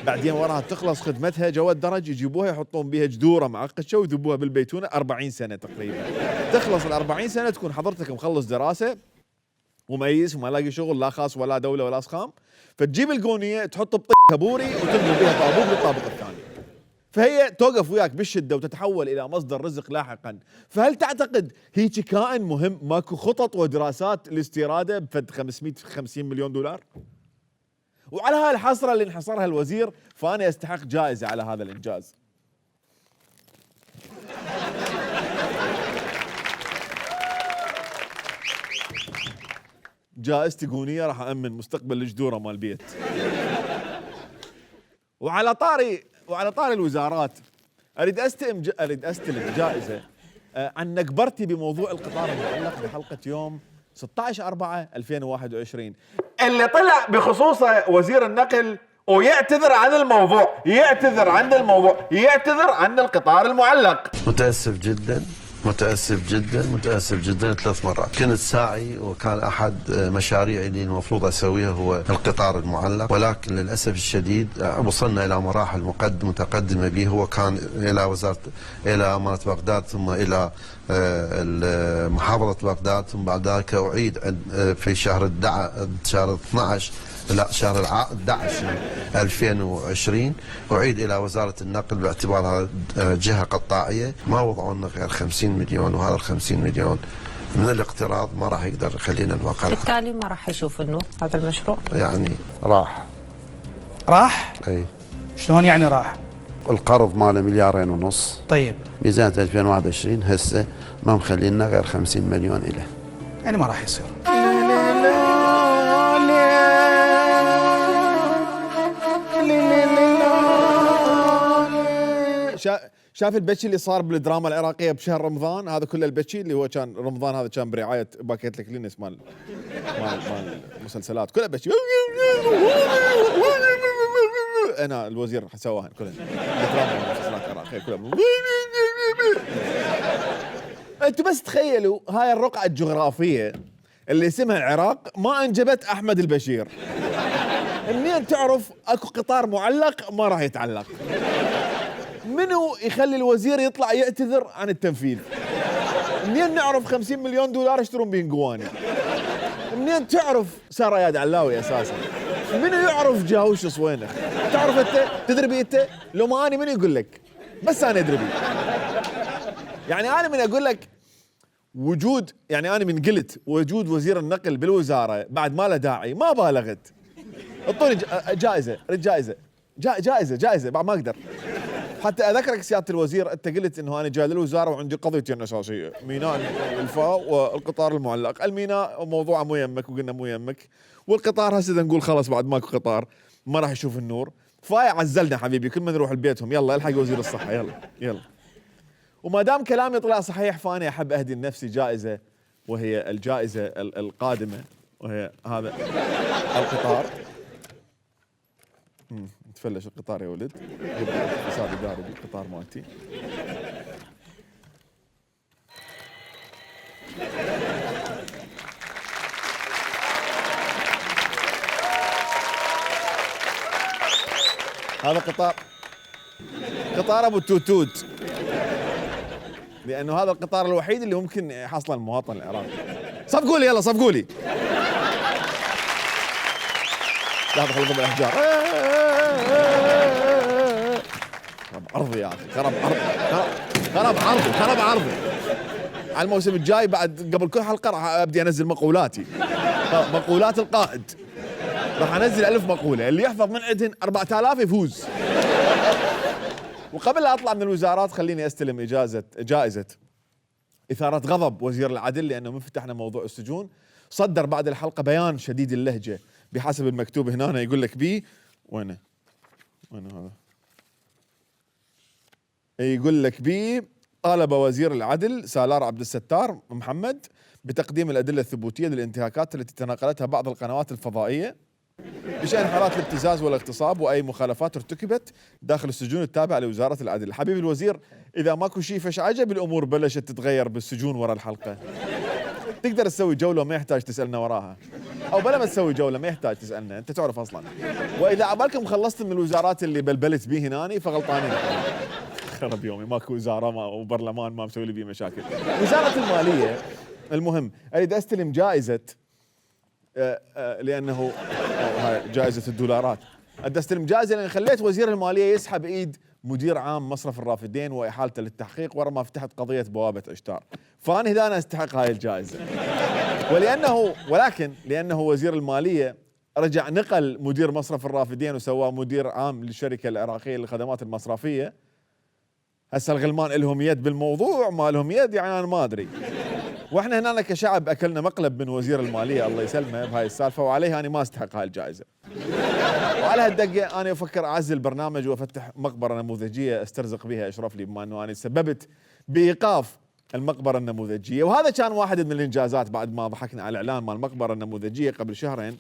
A: بعدين وراها تخلص خدمتها جوا الدرج يجيبوها يحطون بها جدوره معقشه ويذبوها بالبيتونه 40 سنه تقريبا. تخلص ال 40 سنه تكون حضرتك مخلص دراسه مميز وما لاقي شغل لا خاص ولا دوله ولا اسخام، فتجيب الجونيه تحط بطيخها بوري وتنقل بها طابوق للطابق الثاني. فهي توقف وياك بالشده وتتحول الى مصدر رزق لاحقا. فهل تعتقد هيك كائن مهم ماكو خطط ودراسات لاستيراده بفد 550 مليون دولار؟ وعلى هاي الحصره اللي انحصرها الوزير فانا يستحق جائزه على هذا الانجاز. جائزتي جونيه راح أأمن مستقبل الجدوره مال البيت. وعلى طاري الوزارات اريد استلم جائزه عن نكبرتي بموضوع القطار المعلق بحلقه يوم 16/4/2021 اللي طلع بخصوصه وزير النقل ويعتذر عن الموضوع، يعتذر عن القطار المعلق.
O: متأسف جدا متأسف جدا 3 مرات. كنت ساعي وكان أحد مشاريعي اللي المفروض أسويها هو القطار المعلق، ولكن للأسف الشديد وصلنا إلى مراحل متقدمة به. هو كان إلى أمانة بغداد ثم إلى محافظة بغداد، ثم بعد ذلك أعيد في شهر 12 لا شهر 11 2020 أعيد إلى وزارة النقل باعتبارها جهة قطاعية. ما وضعوا لنا غير 50 مليون، وهذا 50 مليون من الاقتراض ما راح يقدر يخلينا نوقع.
S: بالتالي ما راح يشوف النور هذا المشروع.
O: يعني راح
M: اي شلون يعني راح؟
O: القرض ماله 2.5 مليار.
M: طيب
O: ميزانية 2021 هسه ما مخلينا غير 50 مليون إله،
M: يعني ما راح يصير.
A: شاف البتشي اللي صار بالدراما العراقيه بشهر رمضان هذا كله؟ البتشي اللي هو كان رمضان هذا كان برعايه باكيت الكلينس مال المسلسلات كلها بتشي. انا الوزير سواهن كلها الدراما والمسلسلات العراقيه كلها. انتم بس تخيلوا هاي الرقعه الجغرافيه اللي اسمها العراق ما انجبت احمد البشير. منين تعرف اكو قطار معلق ما راح يتعلق؟ منو يخلي الوزير يطلع يعتذر عن التنفيذ؟ منين نعرف 50 مليون دولار يشترون بين قواني؟ منين تعرف سارة ياد علاوي اساسا؟ منو يعرف جاوش صوينخ؟ تعرف انت؟ تدري بي انت؟ لو ما اني منو يقول لك؟ بس انا ادري بي. يعني انا من اقول لك وجود، يعني انا من قلت وجود وزير النقل بالوزاره بعد ما له داعي ما بالغت. اعطوني جائزه بعد ما اقدر. حتى اذكرك سياده الوزير انت قلت انه انا جاي للوزاره وعندي قضيتين اساسيه، ميناء الفاو والقطار المعلق. الميناء موضوعه مو يمك وقلنا مو يمك، والقطار هسه نقول خلص بعد ماكو قطار ما راح يشوف النور. فاي عزلنا حبيبي كل ما نروح لبيتهم يلا الحق وزير الصحه يلا. وما دام كلامي طلع صحيح فانا احب اهدي لنفسي جائزه، وهي الجائزه القادمه، وهي هذا القطار. تفلش القطار يا ولد، فساد اداري بالقطار مالتي. هذا قطار ابو التوتوت، لانه هذا القطار الوحيد اللي ممكن يحصل المواطن العراقي. صفقوا لي يلا صفقوا لي. لحظه خلينا نضرب احجار. خرب عرضي يا اخي، خرب عرضي. على الموسم الجاي بعد قبل كل حلقه راح ابدي انزل مقولاتي، مقولات القائد. راح انزل 1000 مقوله، اللي يحفظ من عندهن 4000 يفوز. وقبل لا اطلع من الوزارات خليني استلم جائزة إثارة غضب وزير العدل، لأنه من فتحنا موضوع السجون صدر بعد الحلقة بيان شديد اللهجة بحسب المكتوب هنا، يقول لك بيه وين هذا؟ يقول لك بيه طالب وزير العدل سالار عبد الستار محمد بتقديم الأدلة الثبوتية للانتهاكات التي تناقلتها بعض القنوات الفضائية بشأن حالات الابتزاز والاغتصاب وأي مخالفات ارتكبت داخل السجون التابعة لوزارة العدل. حبيبي الوزير، إذا ماكو شيء فش عجب الأمور بلشت تتغير بالسجون ورا الحلقة. تقدر تسوي جولة ما يحتاج تسألنا وراها، أو بلا ما تسوي جولة ما يحتاج تسألنا، أنت تعرف أصلا. وإذا عبالكم خلصت من الوزارات اللي بلبلت بيه هناني فغلطانين. خرب يومي، ماكو وزارة وبرلمان ما مسوي لي بيه مشاكل. وزارة المالية المهم أريد أستلم جائزة لأنه جائزة الدولارات. أريد أستلم جائزة لأن خليت وزير المالية يسحب إيد مدير عام مصرف الرافدين وإحالته للتحقيق ورا ما فتحت قضية بوابة عشتار، فأنا هنا أنا أستحق هاي الجائزة. لأنه وزير المالية رجع نقل مدير مصرف الرافدين وسواه مدير عام للشركة العراقية للخدمات المصرفية. هسه الغلمان لهم يد بالموضوع ما لهم يد، يعني أنا ما أدري. واحنا هنا كشعب اكلنا مقلب من وزير الماليه الله يسلمه بهاي السالفه، وعليها انا ما استحق هاي الجائزه. وعلى هالدقه انا افكر اعزل البرنامج وافتح مقبره نموذجيه استرزق بها اشرف لي، بما انه انا سببت بايقاف المقبره النموذجيه، وهذا كان واحد من الانجازات بعد ما ضحكنا على الاعلان مال المقبره النموذجيه قبل شهرين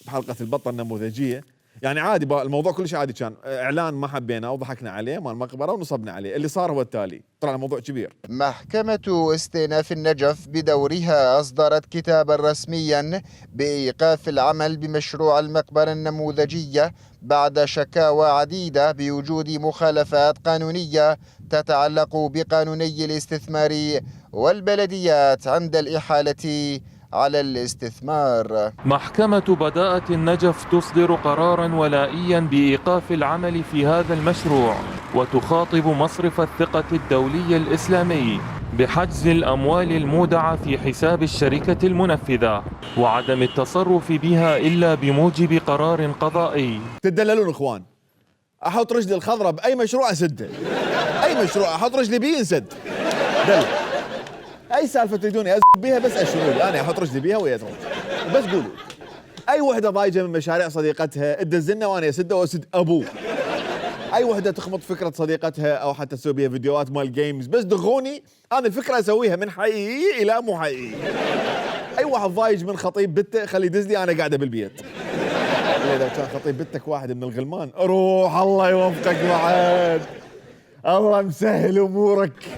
A: بحلقه البطه النموذجيه. يعني عادي الموضوع كلش عادي، كان اعلان ما حبيناه وضحكنا عليه مال المقبره ونصبنا عليه. اللي صار هو التالي، طلع الموضوع كبير.
U: محكمة استئناف النجف بدورها أصدرت كتابا رسميا بإيقاف العمل بمشروع المقبرة النموذجية بعد شكاوى عديدة بوجود مخالفات قانونية تتعلق بقانوني الاستثمار والبلديات عند الإحالة على الاستثمار.
V: محكمة بداءة النجف تصدر قرارا ولائيا بإيقاف العمل في هذا المشروع، وتخاطب مصرف الثقة الدولي الإسلامي بحجز الأموال المودعة في حساب الشركة المنفذة وعدم التصرف بها إلا بموجب قرار قضائي.
A: تدللون اخوان، احط رجلي الخضراء باي مشروع اسده، اي مشروع احط رجلي بيه انسد. دل اي سالفه تريدوني ازق بيها بس اشروا لي، انا احط رجلي بيها ويا بس قولوا. اي وحده ضايجه من مشاريع صديقتها تدزلنا وانا اسده واسد ابوه. اي وحده تخبط فكره صديقتها او حتى تسوي بيها فيديوهات مال جيمز بس دغوني انا الفكره اسويها من حقيقي الى مو حقيقي. اي واحد ضايج من خطيب بنته خلي يدز لي انا قاعده بالبيت. اذا كان خطيب بنتك واحد من الغلمان روح الله يوفقك بعد، الله مسهل امورك،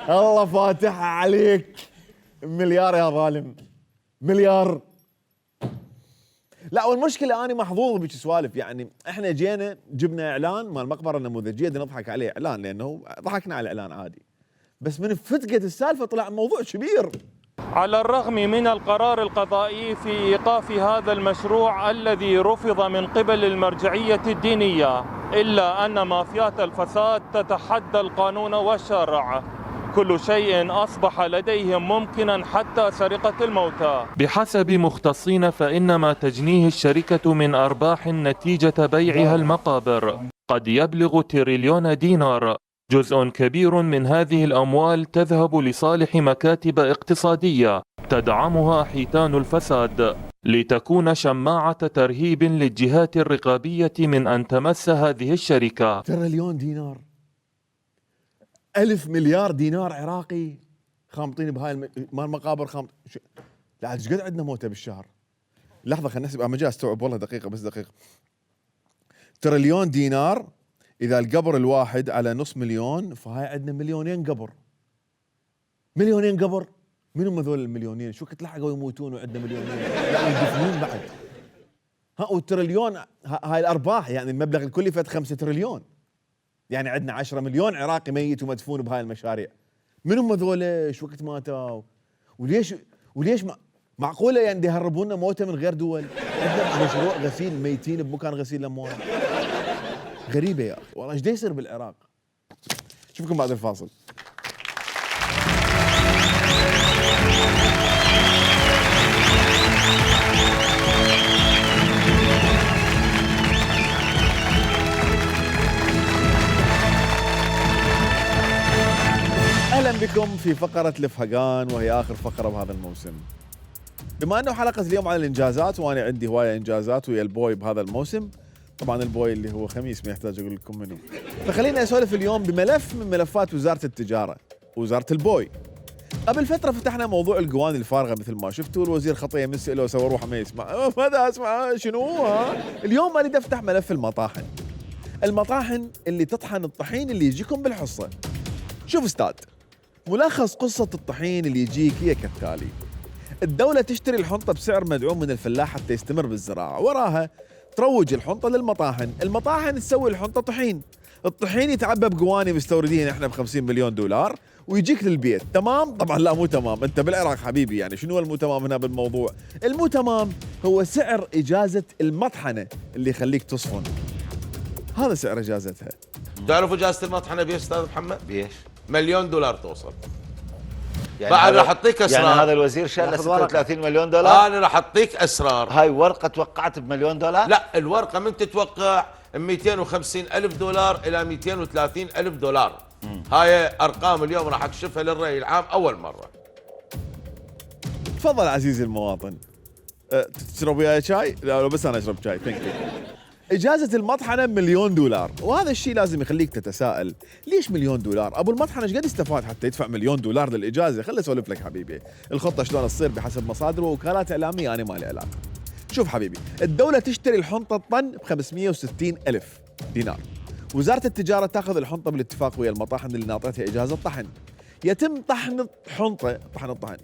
A: الله فاتحها عليك. مليار يا ظالم، مليار. لا والمشكله انا محظوظ بيش سوالف. يعني احنا جينا جبنا اعلان مال المقبره النموذجيه بدنا نضحك عليه اعلان لانه ضحكنا على الاعلان عادي، بس من فتقت السالفه طلع موضوع كبير.
V: على الرغم من القرار القضائي في إيقاف هذا المشروع الذي رفض من قبل المرجعية الدينية، إلا أن مافيات الفساد تتحدى القانون والشرع. كل شيء أصبح لديهم ممكنا حتى سرقة الموتى. بحسب مختصين فإن ما تجنيه الشركة من أرباح نتيجة بيعها المقابر قد يبلغ تريليون دينار. جزء كبير من هذه الأموال تذهب لصالح مكاتب اقتصادية تدعمها حيتان الفساد لتكون شماعة ترهيب للجهات الرقابية من أن تمس هذه الشركة.
A: تريليون دينار، 1000 مليار دينار عراقي خامطين بهاي مال مقابر لا ايش قد عندنا موتى بالشهر؟ لحظة خلينا نحسب، ما جاي استوعب والله، دقيقة بس دقيقة. تريليون دينار إذا القبر الواحد على نص مليون فهاي عندنا 2,000,000 قبر. 2,000,000 قبر، من هم ذول المليونين؟ شو كنت لحقوا يموتون وعندنا 2,000,000 لا يدفنون بعد. والتريليون هاي الأرباح، يعني المبلغ الكلي فات 5 تريليون، يعني عندنا 10 مليون عراقي ميت ومدفون بهاي المشاريع. من هم ذول؟ شو وقت ماتوا؟ وليش معقولة يعني يهربونا موتة من غير دول؟ عندنا مشروع غسيل ميتين بمكان غسيل الأموال. غريبة يا أخي والله، ايش دا يصير بالعراق؟ شوفكم بعد الفاصل. بكم في فقرة الفهقان، وهي آخر فقرة بهذا الموسم. بما أنه حلقة اليوم عن الإنجازات، وأنا عندي هواية إنجازات ويا البوي بهذا الموسم. طبعا البوي اللي هو خميس، ما يحتاج أقول لكم منه. فخليني أسولف اليوم بملف من ملفات وزارة التجارة، وزارة البوي. قبل فترة فتحنا موضوع القواني الفارغة مثل ما شفتوا، الوزير خطية من سئله سوى روحه ما يسمع. ماذا أسمع؟ شنو ها؟ اليوم أريد أفتح ملف المطاحن. المطاحن اللي تطحن الطحين اللي يجيكم بالحصة. شوف استاذ، ملخص قصة الطحين اللي يجيك هي كالتالي: الدولة تشتري الحنطة بسعر مدعوم من الفلاح حتى يستمر بالزراعة، وراها تروج الحنطة للمطاحن، المطاحن تسوي الحنطة طحين، الطحين يتعبى بقواني مستوردين احنا ب$50 مليون ويجيك للبيت. تمام؟ طبعا لا مو تمام، انت بالعراق حبيبي، يعني شنو المو تمام هنا بالموضوع؟ المو تمام هو سعر إجازة المطحنة اللي يخليك تصفن. هذا سعر إجازتها.
B: تعرفوا إجازة المطحنة بيش استاذ محمد؟ بيش؟ $1 مليون توصل.
C: يعني
B: بعد راح اعطيك اسرار.
C: يعني هذا الوزير شال له $36 مليون.
B: انا راح اعطيك اسرار.
C: هاي ورقه توقعت $1 مليون؟
B: لا، الورقه من تتوقع $250,000 الى $230,000. هاي ارقام اليوم راح اكشفها للرأي العام اول مره.
A: تفضل عزيزي المواطن. تشرب وياي شاي؟ لا بس انا اشرب شاي. ثانك يو. إجازة المطحنة $1 مليون، وهذا الشيء لازم يخليك تتساءل، ليش $1 مليون؟ أبو المطحنة ايش قد استفاد حتى يدفع $1 مليون للإجازة؟ خلي أسولف لك حبيبي، الخطة شلون تصير بحسب مصادر ووكالات إعلامية، أنا مالي علاقة. شوف حبيبي، الدولة تشتري الحنطة الطن ب$560,000. وزارة التجارة تاخذ الحنطة بالاتفاق ويا المطاحن اللي ناطرتها إجازة طحن. يتم طحن الحنطة،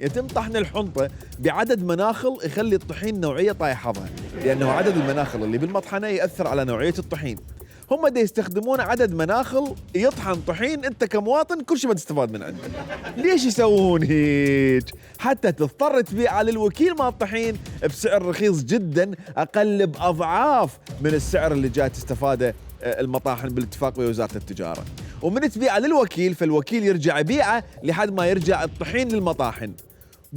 A: يتم طحن الحنطة بعدد مناخل يخلي الطحين نوعية طايح حظها، لأنه عدد المناخل اللي بالمطحنة يأثر على نوعية الطحين. هم دا يستخدمون عدد مناخل يطحن طحين، أنت كمواطن كل شيء ما تستفاد من عنده. ليش يسوون هيك؟ حتى تضطر تبيع للوكيل مال الطحين بسعر رخيص جدا، أقل بأضعاف من السعر اللي جاي تستفاده المطاحن بالاتفاق ويا وزارة التجارة. ومن تبيعه للوكيل، فالوكيل يرجع يبيعه لحد ما يرجع الطحين للمطاحن.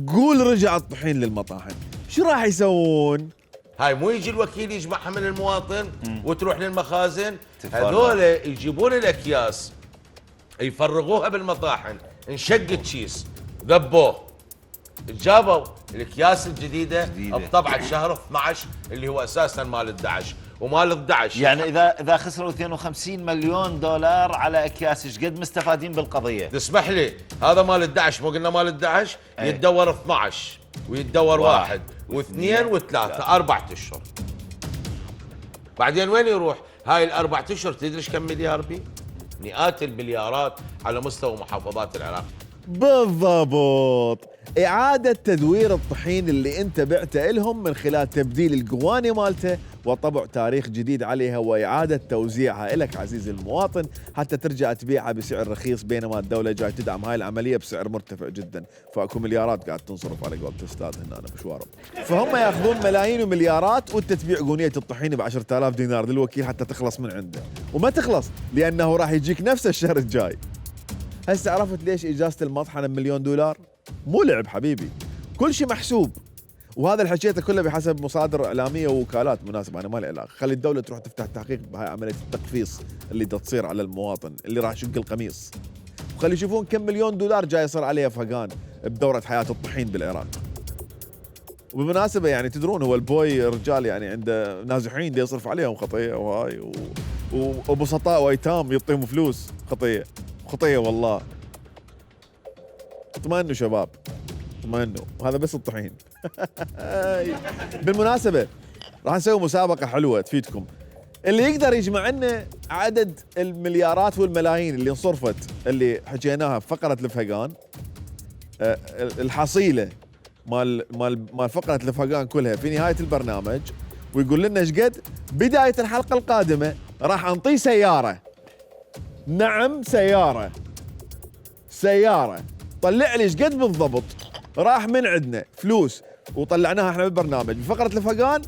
A: قول رجع الطحين للمطاحن، شو راح يسوون؟
B: هاي مو يجي الوكيل يجمعها من المواطن وتروح للمخازن، هذول يجيبون الاكياس يفرغوها بالمطاحن، انشق الكيس ذبوه، جابوا الاكياس الجديده بطبعه شهر 12 اللي هو اساسا مال 11 ومال 11.
C: يعني اذا خسروا $52 مليون على اكياس، ايش قد مستفادين بالقضيه؟
B: تسمح لي، هذا مال 11، مو قلنا مال 11 يتدور 12 ويتدور 1 و2 و3 4 اشهر. بعدين وين يروح؟ هاي الأربع اشهر تدري ايش كم مليار بي؟ مئات المليارات على مستوى محافظات العراق.
A: بالضبط، إعادة تدوير الطحين اللي أنت بعته لهم من خلال تبديل القواني مالته وطبع تاريخ جديد عليها وإعادة توزيعها لك عزيزي المواطن حتى ترجع تبيعها بسعر رخيص، بينما الدولة جاي تدعم هاي العملية بسعر مرتفع جدا، فأكو مليارات قاعد تنصرف على قولة الأستاذ هنا أنا بشوارب. فهم ياخذون ملايين ومليارات وأنت تبيع قونية الطحين ب$10,000 للوكيل حتى تخلص من عنده، وما تخلص لأنه راح يجيك نفس الشهر الجاي. هسه عرفت ليش إجازة المطحنة $1 مليون؟ مو لعب حبيبي، كل شيء محسوب، وهذا اللي حكيته كله بحسب مصادر إعلامية ووكالات مناسبة، أنا ما لي علاقة. خلي الدولة تروح تفتح تحقيق بهاي عملية التقفيص اللي تصير على المواطن اللي راح يشق القميص، وخلي يشوفون كم $1 مليون جاي يصير عليه فهقان بدورة حياة الطحين بالعراق. وبالمناسبة يعني تدرون هو البوي رجال يعني عنده نازحين دي يصرف عليهم خطية، وهاي وبسطاء وايتام يعطيهم فلوس، خطية والله. اطمئنوا شباب، اطمئنوا، وهذا بس الطحين. بالمناسبة راح نسوي مسابقة حلوة تفيدكم، اللي يقدر يجمع لنا عدد المليارات والملايين اللي انصرفت اللي حكيناها في فقرة الفهقان، الحصيلة مال فقرة الفهقان كلها في نهاية البرنامج، ويقول لنا ايش قد بداية الحلقة القادمة راح نعطيه سيارة. نعم سيارة، طلع لي ايش قد بالضبط راح من عندنا فلوس وطلعناها احنا بالبرنامج بفقرة الفهقان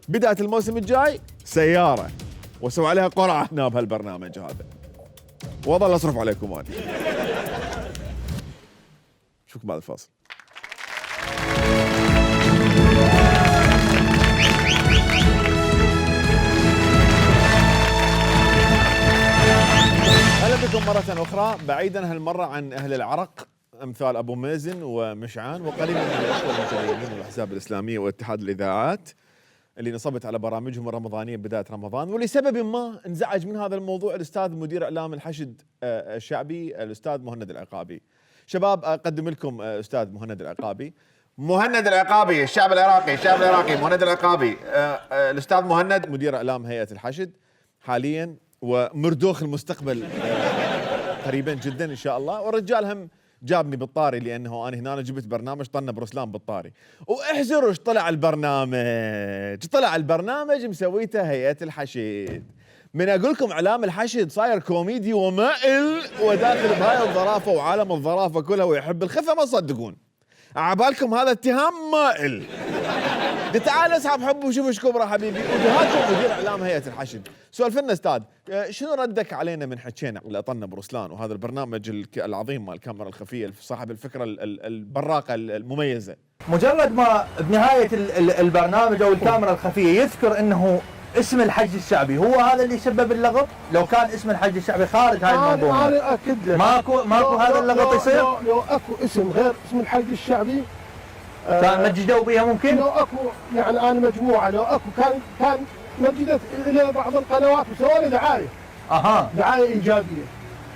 A: بداية الموسم الجاي، سيارة واسوي عليها قرعة هنا بهالبرنامج هذا، واظل اصرف عليكم انا. شوفكم بعد الفاصل. أهلا بكم مرة أخرى، بعيدا هالمرة عن أهل العرق امثال ابو مازن ومشعان وقليل من الاخوه المتدينين والاحزاب الاسلاميه واتحاد الاذاعات اللي نصبت على برامجهم الرمضانيه بدايه رمضان، ولسبب ما انزعج من هذا الموضوع الاستاذ مدير اعلام الحشد الشعبي الاستاذ مهند العقابي. شباب اقدم لكم استاذ مهند العقابي. مهند العقابي، الشعب العراقي مهند العقابي. الاستاذ مهند مدير اعلام هيئه الحشد حاليا ومردوخ المستقبل قريبا جدا ان شاء الله، والرجال هم جابني بالطاري لانه انا هنا جبت برنامج طنب رسلان بالطاري، واحزروا ايش طلع البرنامج مسويته هيئه الحشد. من اقول لكم اعلام الحشد صاير كوميدي ومائل وداخل بهاي الظرافه وعالم الظرافه كلها ويحب الخفه، ما تصدقون عبالكم هذا اتهام مائل. تعال اسحب حب وشوف ايش كبره حبيبي. وجهاتكم مدير اعلام هيئه الحشد، سولف لنا استاذ شنو ردك علينا من حكينا على طنب رسلان وهذا البرنامج العظيم مال الكاميرا الخفيه صاحب الفكره البراقه المميزه؟
E: مجرد ما بنهايه البرنامج او الكاميرا الخفيه يذكر انه اسم الحج الشعبي، هو هذا اللي سبب اللغط؟ لو كان اسم الحج الشعبي خارج هاي المنظومه
H: انا اكد لك
E: ماكو هذا اللغط يصير؟
H: لو اكو اسم غير اسم الحج الشعبي
E: كان مجدوا بها ممكن؟
H: لو اكو يعني انا مجموعه لو اكو كان مجدت الى بعض القنوات وسووا لي دعايه. دعايه ايجابيه،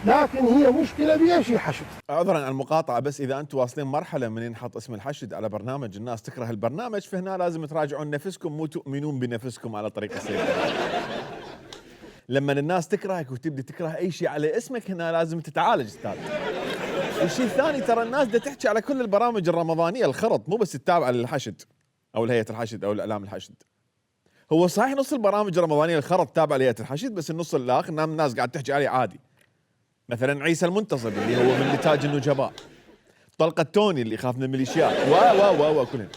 H: لكن هي مشكله بها شيء حشد.
A: عذرا عن المقاطعه، بس اذا انتم واصلين مرحله من ينحط اسم الحشد على برنامج الناس تكره البرنامج، فهنا لازم تراجعون نفسكم، مو تؤمنون بنفسكم على طريق السير. لما الناس تكرهك وتبدي تكره اي شيء على اسمك، هنا لازم تتعالج استاذ. والشيء الثاني ترى الناس دا تحكي على كل البرامج الرمضانيه الخرط، مو بس تتابع للحشد او لهيئه الحشد او الاعلام الحشد. هو صحيح نص البرامج الرمضانيه الخرط تابع لهيئه الحشد، بس النص الاخر الناس قاعد تحكي عليه عادي. مثلا عيسى المنتصب اللي هو من نتاج النجباء، طلقة توني اللي يخاف من الميليشيات، كلهم.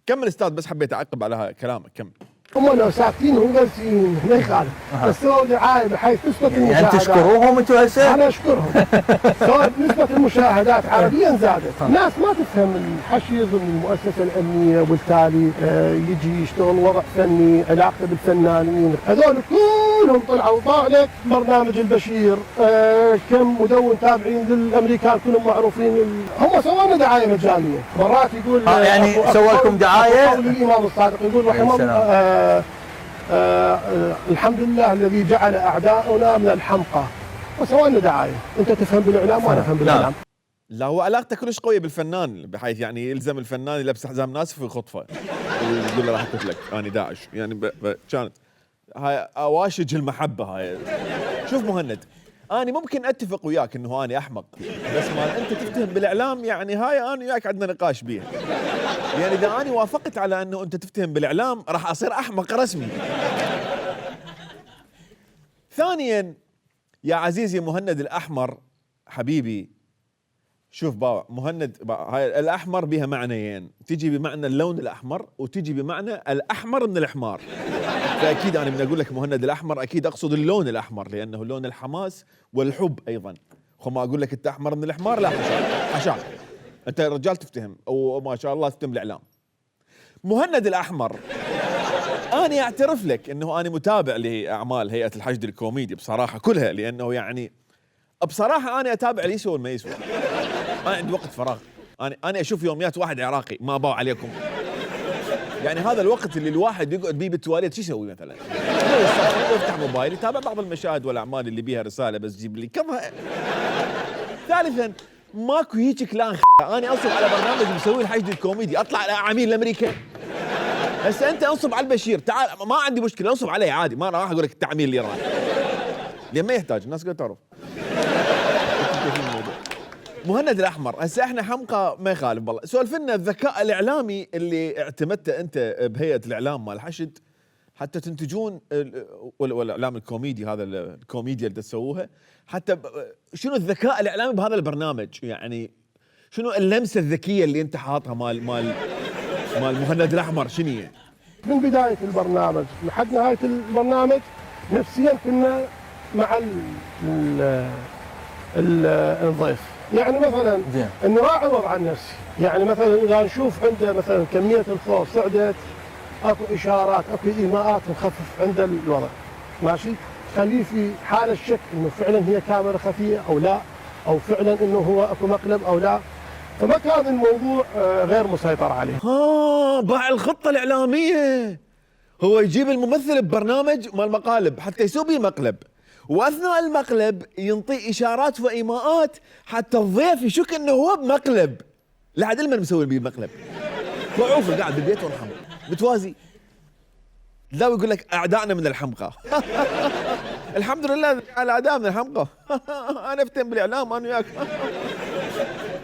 A: كمل استاذ، بس حبيت اعقب على كلامك، كمل.
H: هم لو ساكتين هم جالسين ما يخالف، بس سووا دعايه بحيث تثبت المشاهدات.
E: يعني تشكروهم انتم هسه؟
H: انا اشكرهم. سواء نسبه المشاهدات عربيا زادت، الناس ما تفهم الحشد والمؤسسه الامنيه، وبالتالي يجي يشتغل وضع فني، علاقته بالفنانين، هذول كلهم طلعوا طلع لك برنامج البشير، كم مدون تابعين للامريكان كلهم معروفين، هم سووا لنا دعايه مجانيه، مرات يقول
E: يعني سووا لكم دعايه؟
H: قول الامام الصادق يقول رحمه الله الحمد لله الذي جعل اعداؤنا من الحمقى، وسوى لنا دعايه، انت تفهم بالاعلام وانا افهم بالاعلام.
A: لا هو علاقته كلش قويه بالفنان، بحيث يعني يلزم الفنان يلبس حزام ناسف ويخطفه ويقول له راح اقتلك انا داعش، يعني كانت هاي اواشج المحبه هاي. شوف مهند، انا ممكن اتفق وياك انه انا احمق، بس ما انت تفتهم بالاعلام يعني هاي انا وياك عندنا نقاش بيها. يعني اذا انا وافقت على انه انت تفتهم بالاعلام راح اصير احمق رسمي. ثانيا يا عزيزي مهند الاحمر حبيبي، شوف مهند هاي الاحمر بها معنيين، تجي بمعنى اللون الاحمر وتجي بمعنى الاحمر من الحمار. فاكيد انا من اقول لك مهند الاحمر اكيد اقصد اللون الاحمر، لانه لون الحماس والحب ايضا. ما اقول لك انت احمر من الحمار، لا حشاك انت رجال تفتهم وما شاء الله تفتهم الاعلام. مهند الاحمر، انا اعترف لك انه انا متابع لاعمال هيئه الحشد الكوميدي بصراحه كلها، لانه يعني بصراحه انا اتابع اللي يسوى وما يسوى. انا عندي وقت فراغ، انا اشوف يوميات واحد عراقي ما باو عليكم. يعني هذا الوقت اللي الواحد يقعد بيه بالتواليت شو يسوي مثلا؟ يفتح موبايل يتابع بعض المشاهد والاعمال اللي بيها رساله بس جيب لي كظهر. ثالثا ماكو هيك كلان انا انصب على برنامج مسوي الحشد الكوميدي اطلع على عميل الامريكا. هسه انت انصب على البشير، تعال ما عندي مشكله انصب عليه عادي، ما راح اقول لك التعميل اللي راح لان ما يحتاج، الناس قاعده تعرف. مهند الاحمر، هسه احنا حمقى ما يخالف والله. سولف لنا الذكاء الاعلامي اللي اعتمدته انت بهيئه الاعلام مال الحشد حتى تنتجون والاعلام الكوميدي، هذا الكوميديا اللي تسووها، حتى شنو الذكاء الاعلامي بهذا البرنامج؟ يعني شنو اللمسه الذكيه اللي انت حاطها مال مهند الاحمر؟ شنو هي؟
H: من بدايه البرنامج لحد نهايه البرنامج نفسيا كنا مع الضيف، يعني مثلا نراعي وضع النفسي، يعني مثلا اذا نشوف عنده مثلا كميه الخوف صعدت، اكو اشارات اكو ايماءات نخفف عند الوضع، ماشي؟ خليه في حاله الشك انه فعلا هي كاميرا خفيه او لا، او فعلا انه هو اكو مقلب او لا. فما كان الموضوع غير مسيطر عليه.
A: باع الخطة الإعلامية. هو يجيب الممثل ببرنامج مال مقالب حتى يسوي بيه مقلب، واثناء المقلب ينطي اشارات وايماءات حتى الضيف يشك انه هو بمقلب. لحد المن مسوي بيه مقلب. ضعوفه قاعد بالبيت ورحمه متوازي. لا يقول لك اعدائنا من الحمقى. الحمد لله الاعداء من الحمقى. انا افتن بالاعلام انا وياك.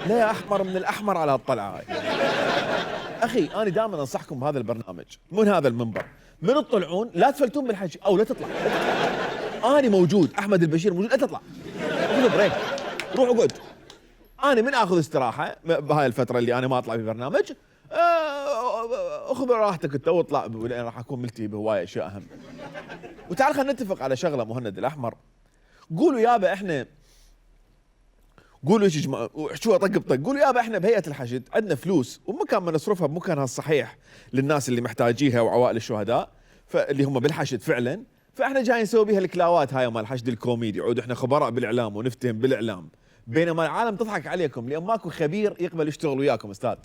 A: لا يا احمر من الاحمر على هالطلعه هاي. اخي انا دائما انصحكم بهذا البرنامج من هذا المنبر، من تطلعون لا تفلتون بالحكي او لا تطلع. انا موجود، احمد البشير موجود، لا تطلع. خذ بريك، روح اقعد. انا من اخذ استراحه بهاي الفتره اللي انا ما اطلع ببرنامج، اخذ راحتك انت واطلع، لان راح اكون ملتهي بهوايه اشياء اهم. وتعال خلينا نتفق على شغله مهند الاحمر. قولوا يابا احنا، قولوا ايش يا جماعه، احشوها طق بطق، قولوا يابا احنا بهيئه الحشد عندنا فلوس ومكان ما نصرفها بمكانها الصحيح للناس اللي محتاجيها وعوائل الشهداء فاللي هم بالحشد فعلا، فاحنا جايين نسوي بها الكلاوات هاي مال الحشد الكوميدي، عود احنا خبراء بالاعلام ونفتهم بالاعلام، بينما العالم تضحك عليكم لان ماكو خبير يقبل يشتغل وياكم استاذ.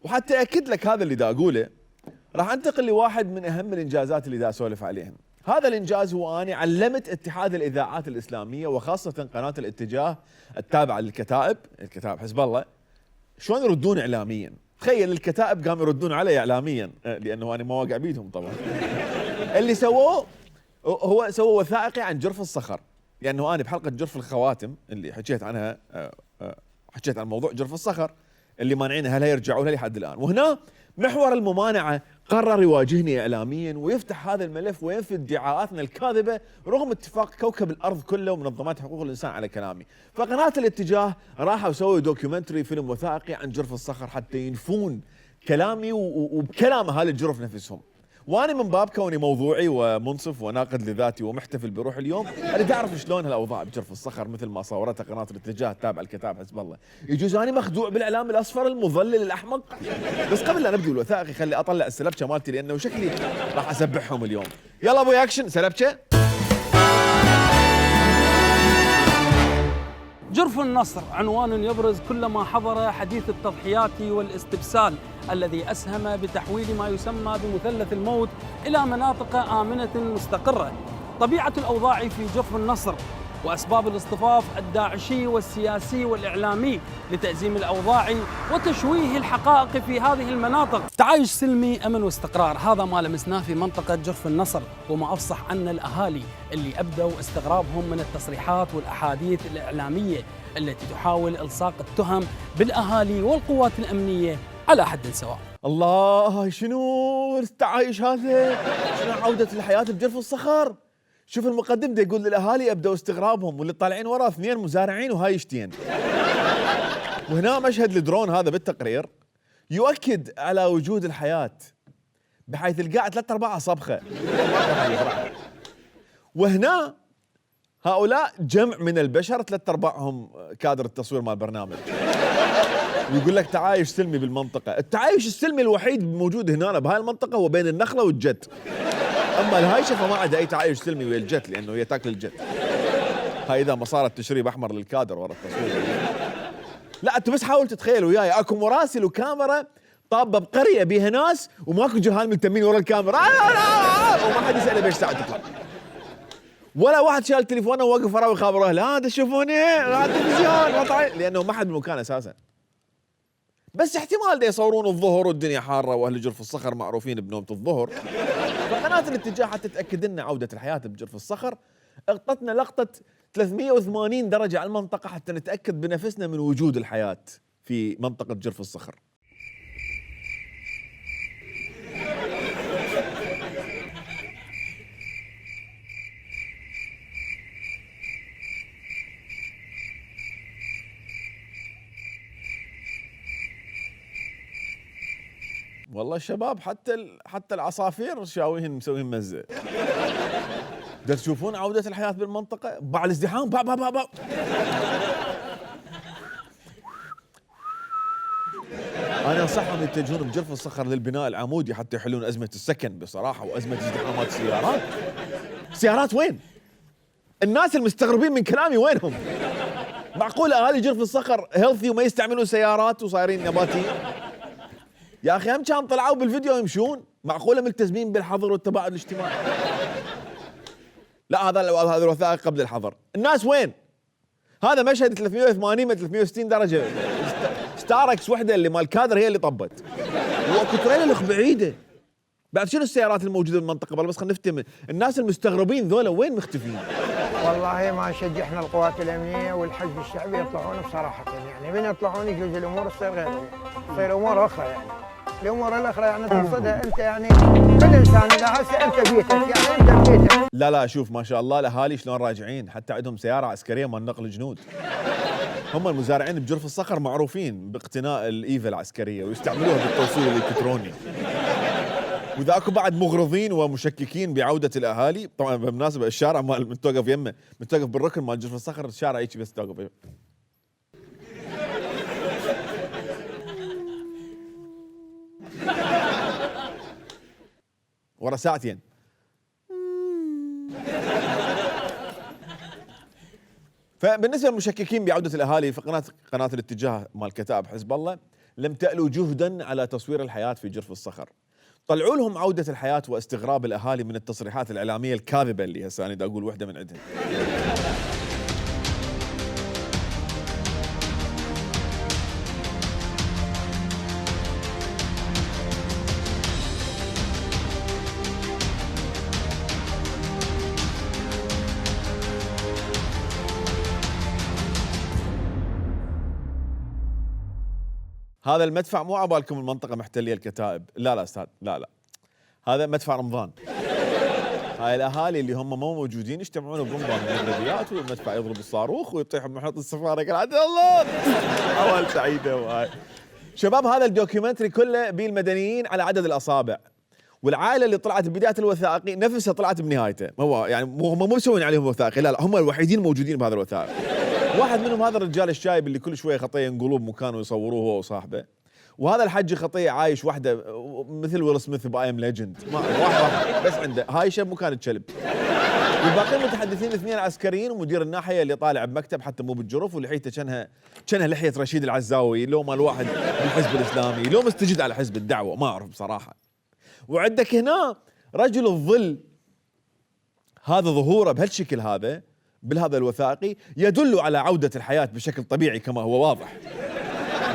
A: وحتى اكد لك هذا اللي دا اقوله راح انتقل لواحد من اهم الانجازات اللي دا اسولف عليهم. هذا الانجاز هو اني علمت اتحاد الاذاعات الاسلاميه وخاصه قناه الاتجاه التابعه للكتائب، الكتائب حزب الله، شلون يردون اعلاميا. تخيل الكتائب قاموا يردون علي اعلاميا لانه انا ما واقع بيدهم طبعا. اللي سووه هو سووا وثائقي عن جرف الصخر، لانه انا بحلقه جرف الخواتم اللي حكيت عنها، حكيت عن موضوع جرف الصخر اللي مانعينه هل يرجعوا لها لحد الان، وهنا محور الممانعه قرر يواجهني اعلاميا ويفتح هذا الملف وينفي ادعاءاتنا الكاذبه رغم اتفاق كوكب الارض كله ومنظمات حقوق الانسان على كلامي. فقناه الاتجاه راحوا سووا دوكيومنتري فيلم وثائقي عن جرف الصخر حتى ينفون كلامي وبكلام اهالي الجرف نفسهم. وانا من باب كوني موضوعي ومنصف وناقد لذاتي ومحتفل بروح اليوم، اريد اعرف شلون هالاوضاع بجرف الصخر مثل ما صورتها قناه الاتجاه التابعه للكتائب حزب الله. يجوز اني مخدوع بالاعلام الاصفر المضلل الاحمق. بس قبل لا نبدأ الوثائقي خلي اطلع السلبشه مالتي لانه شكلي راح اسبحهم اليوم. يلا ابوي اكشن سلبشه.
F: جرف النصر عنوان يبرز كل ما حضر حديث التضحيات والاستبسال الذي أسهم بتحويل ما يسمى بمثلث الموت إلى مناطق آمنة مستقرة. طبيعة الأوضاع في جرف النصر وأسباب الاصطفاف الداعشي والسياسي والإعلامي لتأزيم الأوضاع وتشويه الحقائق في هذه المناطق. تعايش سلمي، أمن واستقرار، هذا ما لمسناه في منطقة جرف النصر، وما أفصح عنا الأهالي اللي أبدوا استغرابهم من التصريحات والأحاديث الإعلامية التي تحاول إلصاق التهم بالأهالي والقوات الأمنية على حد سواء.
A: الله شنو التعايش هذا؟ شنو عودة الحياة بجرف الصخر؟ شوف المقدم ده يقول للاهالي ابدوا استغرابهم واللي طالعين وراه اثنين مزارعين وهايشتين. وهنا مشهد الدرون هذا بالتقرير يؤكد على وجود الحياة بحيث القاع 3/4 صبخة. وهنا هؤلاء جمع من البشر 3/4 كادر التصوير مال البرنامج. ويقول لك تعايش سلمي بالمنطقة. التعايش السلمي الوحيد موجود هنا بهاي المنطقة هو بين النخلة والجت. اما الهايشه فما عندها اي تعايش سلمي ويا الجت لانه هي تاكل الجت. هاي اذا ما صارت تشريب احمر للكادر ورا التصوير. لا انت بس حاول تتخيل وياي اكو مراسل وكاميرا طابه بقريه بيها ناس وماكو جهال ملتمين ورا الكاميرا وما حد يساله بيش ساعه تطلع. ولا واحد شال تليفونه ووقف وراه ويخابر اهله هذا تشوفوني على التلفزيون لانه ما حد بالمكان اساسا. بس احتمال ده يصورون الظهر والدنيا حاره واهل جرف الصخر معروفين بنومه الظهر. فقناه الاتجاه حتى تاكد لنا عوده الحياه بجرف الصخر اغطتنا لقطه 380 درجه على المنطقه حتى نتاكد بنفسنا من وجود الحياه في منطقه جرف الصخر. والله الشباب حتى العصافير شاويهن مسويين مزه. دا تشوفون عودة الحياة بالمنطقة باع الازدحام باع. أنا أنصحهم يتجهون بجرف الصخر للبناء العمودي حتى يحلون أزمة السكن بصراحة وأزمة ازدحامات السيارات. سيارات وين؟ الناس المستغربين من كلامي وينهم؟ معقول اهالي جرف الصخر هيلثي وما يستعملون سيارات وصايرين نباتيين؟ يا اخي هم كان طلعوا بالفيديو يمشون، معقوله ملتزمين بالحظر والتباعد الاجتماعي؟ لا هذا الوثائق قبل الحظر. الناس وين؟ هذا مشهد 380 من 360 درجه، ستاركس وحده اللي مال كادر هي اللي طبت، واكو تريلر بعيده. بعد شنو السيارات الموجوده بالمنطقه؟ بس خلينا نفتهم الناس المستغربين ذولا وين مختفين؟
G: والله ما شجعنا القوات الامنيه والحشد الشعبي يطلعون بصراحه، يعني من يطلعون يجوز الامور تصير غير، تصير امور اخرى يعني. الامور الاخرى يعني تقصدها انت يعني كل انسان اذا هسه انت بيتك يعني انت بيتك.
A: لا شوف ما شاء الله الاهالي شلون راجعين، حتى عندهم سياره عسكريه مال نقل جنود. هم المزارعين بجرف الصخر معروفين باقتناء الايفا العسكريه ويستعملوها بالتوصيل الالكتروني. وذاكو بعد مغرضين ومشككين بعوده الاهالي. طبعا بالمناسبه الشارع مال متوقف يمه، متوقف بالركن مال جرف الصخر، الشارع هيك بس توقف. ورا ساعتين. فبالنسبه للمشككين بعوده الاهالي، قناه الاتجاه مال كتائب حزب الله لم تألو جهدا على تصوير الحياه في جرف الصخر. طلعوا لهم عوده الحياه واستغراب الاهالي من التصريحات الاعلاميه الكاذبه اللي هسه انا دا اقول وحده من عندهم. هذا المدفع مو عبالكم المنطقة محتلية الكتائب، لا استاذ، لا هذا مدفع رمضان. هاي الاهالي اللي هم مو موجودين يجتمعون برمضان بالبلديات والمدفع يضرب الصاروخ ويطيح بمحيط السفارة. قال الله اول سعيدة. وهاي شباب هذا الدوكيومنتري كله بيه المدنيين على عدد الاصابع، والعائله اللي طلعت ببدايه الوثائقي نفسها طلعت بنهايته. هو يعني هم مو مسوين عليهم وثائقي، لا هم الوحيدين الموجودين بهذا الوثائق. واحد منهم هذا الرجال الشايب اللي كل شويه خطيه ينقلوه بمكان ويصوروه هو وصاحبه، وهذا الحج خطيه عايش وحده مثل ويل سميث بايم ليجند، واحد بس عنده هايشه بمكان الكلب. والباقيين متحدثين اثنين عسكريين ومدير الناحيه اللي طالع بمكتب حتى مو بالجرف، ولحيته كانها لحيه رشيد العزاوي، لو مال واحد بالحزب الاسلامي، لو مستجد على حزب الدعوه ما اعرف بصراحه. وعندك هنا رجل الظل، هذا ظهوره بهالشكل هذا بهذا الوثائقي يدل على عودة الحياة بشكل طبيعي كما هو واضح.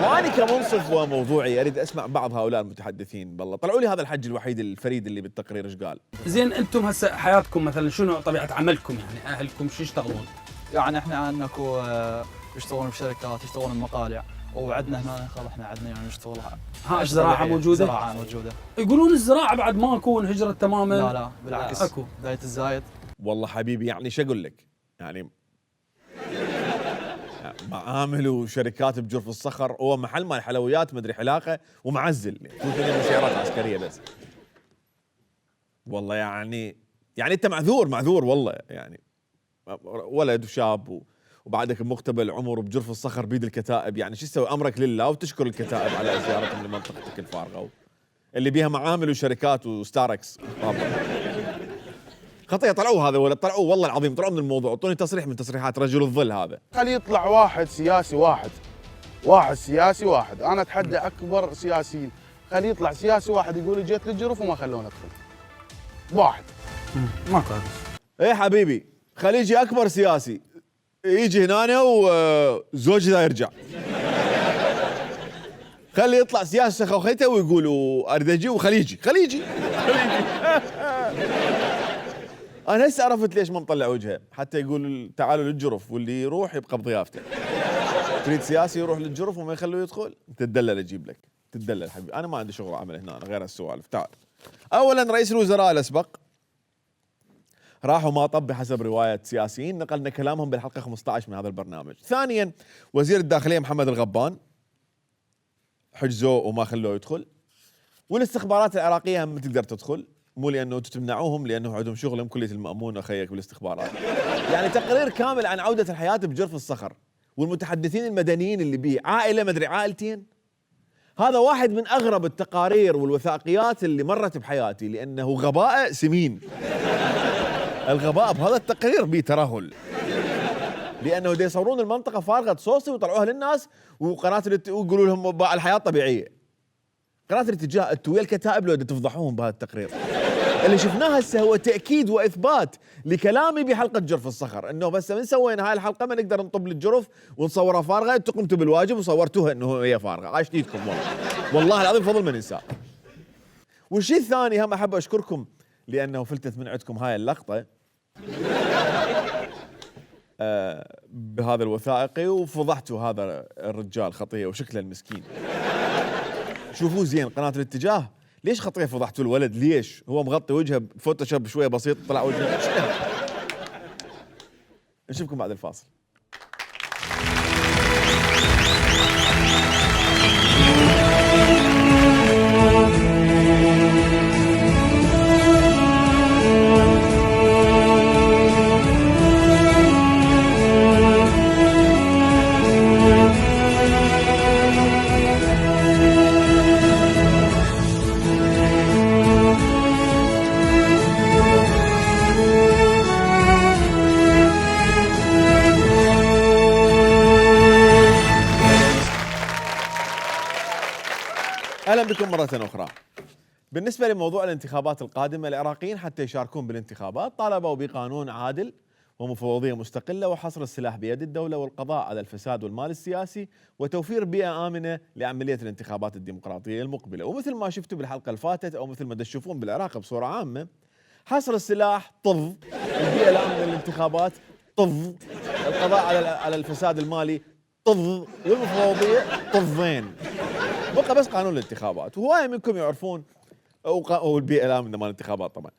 A: وأنا كمنصف وموضوعي أريد أسمع بعض هؤلاء المتحدثين. بالله طلعوا لي هذا الحج الوحيد الفريد اللي بالتقرير ايش قال.
F: زين انتم هسه حياتكم مثلا شنو طبيعة عملكم؟ يعني أهلكم شو يشتغلون؟
I: يعني احنا عندنا يشتغلون بشركات، يشتغلون بمقالع، وعندنا هنا احنا عندنا يعني نشتغل.
F: الزراعة موجودة؟
I: زراعة موجودة.
F: يقولون الزراعة بعد ماكو، انهجرت تماما.
I: لا بالعكس
F: اكو
I: بداية الزايد.
A: والله حبيبي يعني شو اقول لك؟ يعني معامل وشركات بجرف الصخر، هو محل مال حلويات مدري حلاقه ومعزل، يعني سيارات عسكريه بس. والله يعني انت معذور والله، يعني ولد وشاب وبعدك بمقتبل عمر بجرف الصخر بيد الكتائب، يعني شو تسوي؟ امرك لله وتشكر الكتائب على زيارتهم لمنطقتك الفارغه اللي بيها معامل وشركات وستاركس. خطيه طلعوا هذا ولا طلعوا والله العظيم طلعوا من الموضوع. اعطوني تصريح من تصريحات رجل الظل هذا.
W: خلي يطلع واحد سياسي واحد، انا اتحدى اكبر سياسيين، خلي يطلع سياسي واحد يقول جيت للجرف وما خلوني ادخل. واحد
F: ما كان.
A: ايه حبيبي خلي يجي اكبر سياسي يجي هنا وزوجي ذا يرجع. خلي يطلع سياسي خوخيته ويقولوا اريد اجي وخلي يجي. انا هسه عرفت ليش ما مطلع وجهه، حتى يقول تعالوا للجرف واللي يروح يبقى بضيافته. تريد سياسي يروح للجرف وما يخلوه يدخل؟ تدلل اجيب لك، تدلل حبيبي، انا ما عندي شغل اعمل هنا غير هالسوالف. تعال. اولا رئيس الوزراء الاسبق راحوا ما طب بحسب روايه سياسيين، نقلنا كلامهم بالحلقه 15 من هذا البرنامج. ثانيا وزير الداخليه محمد الغبان حجزوه وما خلوه يدخل، والاستخبارات العراقيه هم تقدر تدخل، مو لانه تمنعوهم، لانه عندهم شغلهم كليه المامون وخيك بالاستخبارات. يعني تقرير كامل عن عوده الحياه بجرف الصخر، والمتحدثين المدنيين اللي بيه عائله مدري عائلتين. هذا واحد من اغرب التقارير والوثائقيات اللي مرت بحياتي، لانه غباء سمين. الغباء بهذا التقرير بيه ترهل. لانه دي يصورون المنطقه فارغه صوصي ويطلعوها للناس، وقناه ويقولوا لهم الحياه طبيعيه. قناه الاتجاه انتوا ويا الكتائب لو تفضحوهم بهذا التقرير. اللي شفناه هسه هو تاكيد واثبات لكلامي بحلقه جرف الصخر، انه بس من سوينا هاي الحلقه ما نقدر نطب للجرف ونصورها فارغه، انتم قمتوا بالواجب وصورتوها انه هي فارغه، عايش نيتكم والله العظيم فضل من انسان. والشيء الثاني هم احب اشكركم لانه فلتت من عندكم هاي اللقطه بهذا الوثائقي وفضحتوا هذا الرجال خطيه وشكله المسكين. شوفوا زين قناه الاتجاه، ليش خطيه فضحتوا الولد؟ ليش؟ هو مغطي وجهه بفوتوشوب شويه بسيط طلع وجهه. نشوفكم بعد الفاصل. أهلا بكم مرة أخرى. بالنسبة لموضوع الانتخابات القادمة، العراقيين حتى يشاركون بالانتخابات طالبوا بقانون عادل ومفوضية مستقلة وحصر السلاح بيد الدولة والقضاء على الفساد والمال السياسي وتوفير بيئة آمنة لعملية الانتخابات الديمقراطية المقبلة. ومثل ما شفتوا بالحلقة الفاتت أو مثل ما تشوفون بالعراق بصورة عامة، حصر السلاح طف، البيئة الآمنة للانتخابات طف، القضاء على الفساد المالي طف، والمفوضية طفين. بقى بس قانون الانتخابات. وهواية منكم يعرفون والبيئة الآمنة مال الانتخابات طبعا.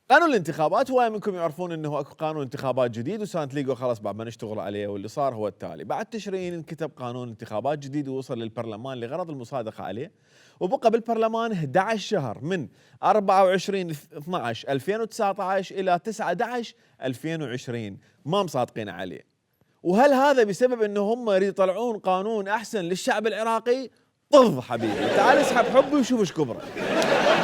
A: قانون الانتخابات هواية منكم يعرفون انه اكو قانون انتخابات جديد وسانت ليجو خلاص بعد ما نشتغل عليه، واللي صار هو التالي: بعد تشرين انكتب قانون انتخابات جديد ووصل للبرلمان لغرض المصادقة عليه، وبقى بالبرلمان 11 شهر من 24/12/2019 الى 9/11/2020 ما مصادقين عليه. وهل هذا بسبب انه هم يريد يطلعون قانون احسن للشعب العراقي؟ طف حبيبي، تعال اسحب حبي وشوف ايش كبره.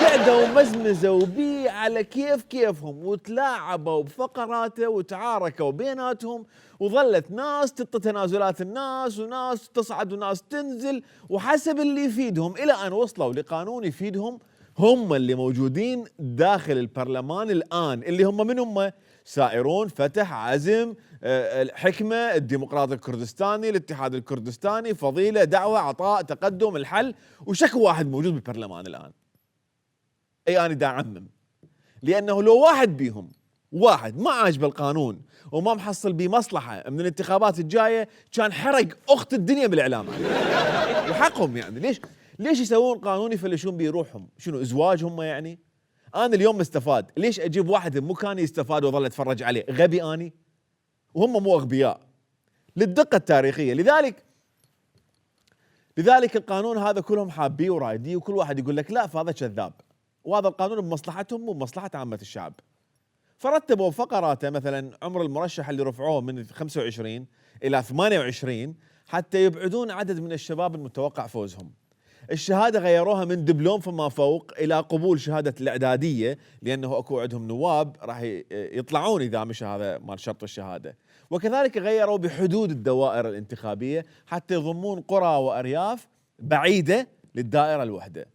A: قعدوا ومزمزوا بيه على كيفهم وتلاعبوا بفقراته وتعاركوا بيناتهم، وظلت ناس تنازلات الناس وناس تصعد وناس تنزل وحسب اللي يفيدهم، الى ان وصلوا لقانون يفيدهم هم اللي موجودين داخل البرلمان الان، اللي هم من هم؟ سائرون، فتح، عزم، الحكمة، الديمقراطي الكردستاني، الاتحاد الكردستاني، فضيلة، دعوة، عطاء، تقدم، الحل، وشكو واحد موجود بالبرلمان الآن. أي أنا دا أعمم، لأنه لو واحد بيهم واحد ما عاجبه القانون وما محصل بيه مصلحة من الانتخابات الجاية كان حرق أخت الدنيا بالإعلام. وحقهم يعني، ليش يسوون قانون يفلشون بيه روحهم؟ شنو ازواج هم يعني؟ أنا اليوم مستفاد، ليش أجيب واحد بمكاني يستفاد وظل أتفرج عليه؟ غبي أني؟ وهم مو أغبياء للدقة التاريخية. لذلك القانون هذا كلهم حابيه ورايديه، وكل واحد يقول لك لا فهذا كذاب، وهذا القانون بمصلحتهم وبمصلحة عامة الشعب. فرتبوا فقراته، مثلا عمر المرشح اللي رفعوه من 25 إلى 28 حتى يبعدون عدد من الشباب المتوقع فوزهم. الشهادة غيروها من دبلوم فما فوق إلى قبول شهادة الإعدادية، لأنه أكو عندهم نواب راح يطلعون إذا مش هذا مال شرط الشهادة. وكذلك غيروا بحدود الدوائر الانتخابية حتى يضمون قرى وأرياف بعيدة للدائرة الوحدة.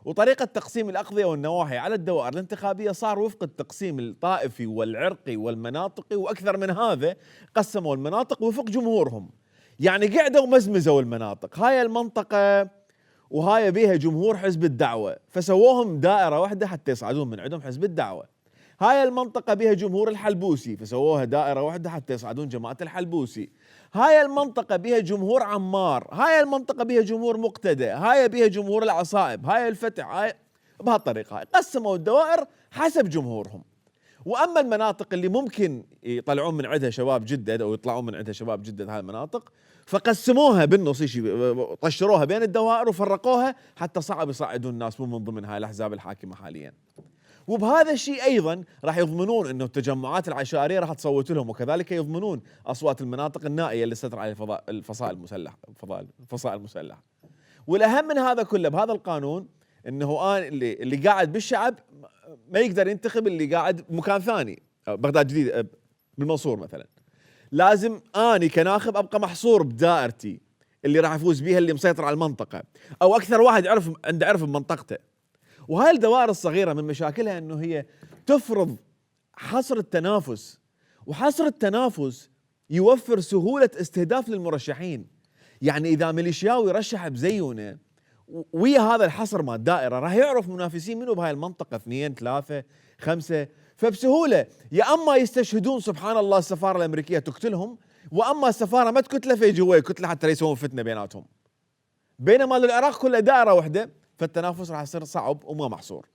A: وطريقة تقسيم الأقضية والنواحي على الدوائر الانتخابية صار وفق التقسيم الطائفي والعرقي والمناطقي، وأكثر من هذا قسموا المناطق وفق جمهورهم. يعني قعدوا ومزمزوا المناطق، هاي المنطقة وهاي بيها جمهور حزب الدعوة فسووهم دائرة واحدة حتى يصعدون من عندهم حزب الدعوة. هاي المنطقة بيها جمهور الحلبوسي فسووها دائرة واحدة حتى يصعدون جماعة الحلبوسي. هاي المنطقة بيها جمهور عمار، هاي المنطقة بيها جمهور مقتدى، هاي بيها جمهور العصائب، هاي الفتح، هاي بهالطريقة قسموا الدوائر حسب جمهورهم. وأما المناطق اللي ممكن يطلعون من عندها شباب جدد أو يطلعون من عندها شباب جدد، هاي المناطق فقسموها بالنص، طشروها بين الدوائر وفرقوها حتى صعب يصعدون الناس من ضمن هاي الأحزاب الحاكمة حاليا. وبهذا الشيء أيضا راح يضمنون أنه التجمعات العشائرية راح تصوت لهم، وكذلك يضمنون أصوات المناطق النائية اللي ستر على الفصائل المسلحة. والأهم من هذا كله بهذا القانون أنه اللي قاعد بالشعب ما يقدر ينتخب اللي قاعد بمكان ثاني، بغداد جديد بالمنصور مثلا، لازم اني كناخب ابقى محصور بدائرتي اللي راح افوز بيها، اللي مسيطر على المنطقه او اكثر واحد عنده عرف بمنطقته. وهاي الدوائر الصغيره من مشاكلها انه هي تفرض حصر التنافس، وحصر التنافس يوفر سهوله استهداف للمرشحين. يعني اذا ميليشياوي رشح بزيونه ويا هذا الحصر مال الدائره راح يعرف منافسين منه بهاي المنطقه 2 3 5، فبسهوله يا اما يستشهدون سبحان الله السفاره الامريكيه تقتلهم، واما السفاره ما تكتله فيجي هو يكتله حتى يسوون فتنه بيناتهم. بينما العراق كله دائره واحده، فالتنافس راح يصير صعب وما محصور.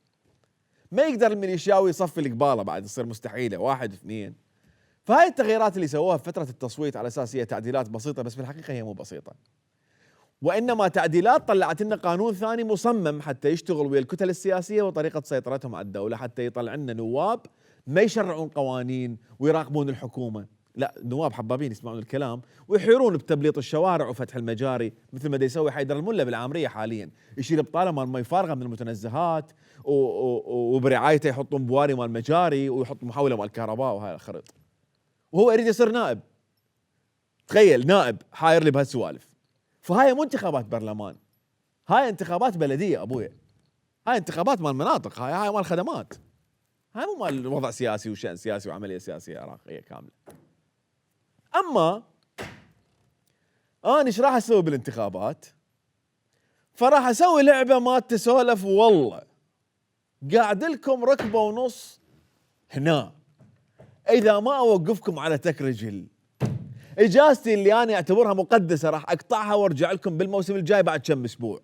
A: ما يقدر الميليشياوي يصفي القباله بعد، تصير مستحيله 1 2. فهاي التغييرات اللي سووها في فتره التصويت على اساس هي تعديلات بسيطه، بس بالحقيقه هي مو بسيطه، وانما تعديلات طلعت لنا قانون ثاني مصمم حتى يشتغل ويا الكتل السياسيه وطريقه سيطرتهم على الدوله، حتى يطلع لنا نواب ما يشرعون قوانين ويراقبون الحكومه، لا، نواب حبابين يسمعون الكلام ويحيرون بتبليط الشوارع وفتح المجاري، مثل ما يسوي حيدر الملا بالعامريه حاليا، يشيل بطاله مال مي فارغه من المتنزهات وبرعايته يحطون بواري مال مجاري ويحط محاوله مال الكهرباء وهاي الخريط، وهو يريد يصير نائب. تخيل نائب حاير لي بهالسوالف. فهاي مو انتخابات برلمان، هاي انتخابات بلديه ابويا، هاي انتخابات مال مناطق، هاي مال خدمات، هاي مو مال وضع سياسي وشأن سياسي وعمليه سياسيه عراقيه كامله. اما انا ايش راح اسوي بالانتخابات؟ فراح اسوي لعبه ما تسولف، والله قاعد لكم ركبه ونص هنا، اذا ما اوقفكم على تك رجل اجازتي اللي انا اعتبرها مقدسه راح اقطعها وارجع لكم بالموسم الجاي بعد كم اسبوع.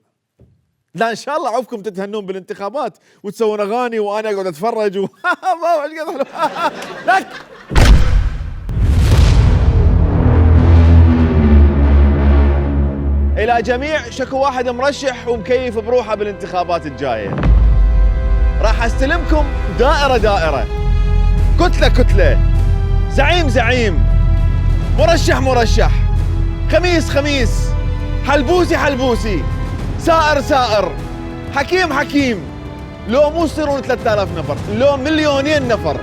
A: لا ان شاء الله عوفكم تتهنون بالانتخابات وتسوون اغاني وانا اقعد اتفرج لك. الى جميع شكو واحد مرشح ومكيف بروحه بالانتخابات الجايه، راح استلمكم دائره دائره، كتله كتله، زعيم زعيم، مرشح مرشح، خميس خميس، حلبوسي حلبوسي، سائر سائر، حكيم حكيم. لو مو يصيرون 3000 نفر، لو 2,000,000 نفر.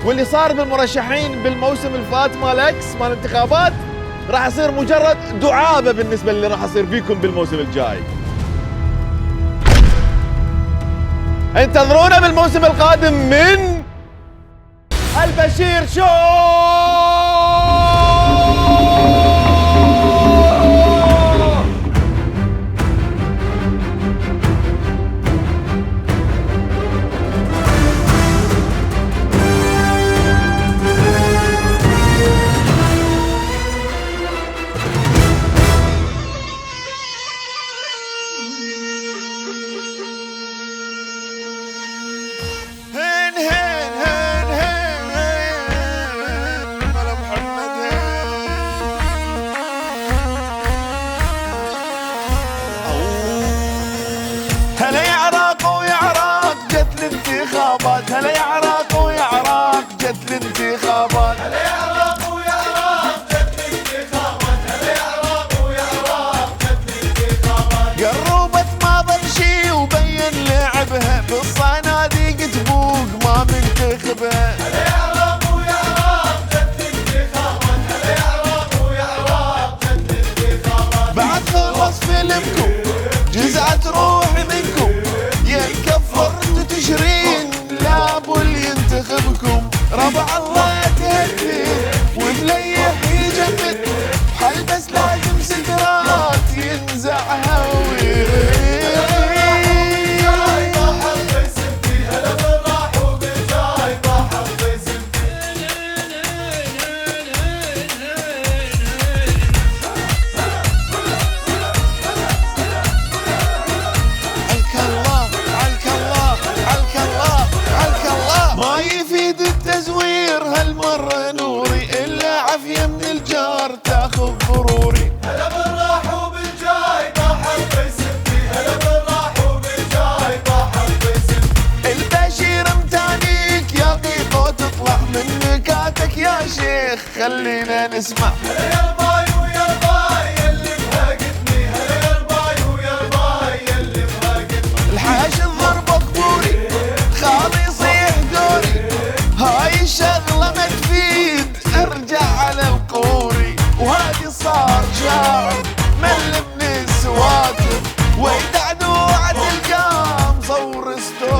A: واللي صار بالمرشحين بالموسم الفات مال اكس مال الانتخابات راح يصير مجرد دعابه بالنسبه اللي راح يصير فيكم بالموسم الجاي. انتظرونا بالموسم القادم من البشير شو.
J: هلا يا عراق ويا عراق جت الانتخابات، هلا يا عراق ويا عراق جت الانتخابات، هلا يا عراق ويا عراق جت الانتخابات. قربت ما ظل شي وبين لعبها بالصناديق تبوق ما منتخبها، هلا يا عراق ويا عراق جت الانتخابات، هلا يا عراق ويا عراق جت الانتخابات. بعد خلص فيلمكم جزعت روحي منكم يا كفرتوا تشرين لابو اللي ينتخبكم. ربع الله تهدي ومليح يجمد حل بس لازم سدرات ينزعها ما يفيد التزوير هالمرة نوري إلا عافية من الجار تاخذ ضروري. هلا بالراح وبالجاي طاح القسمتي، هلا بالراح وبالجاي طاح القسمتي. البشير متانيك يا قيطو تطلع من نكاتك يا شيخ خلينا نسمع. هلا يا رباي ويا رباي اللي مهاجتني، هلا يا رباي ويا رباي اللي مهاجتني. الحاش الضرب قبوري خاضي يصيح دوري، هاي الشغلة ما تفيد ارجع على برستون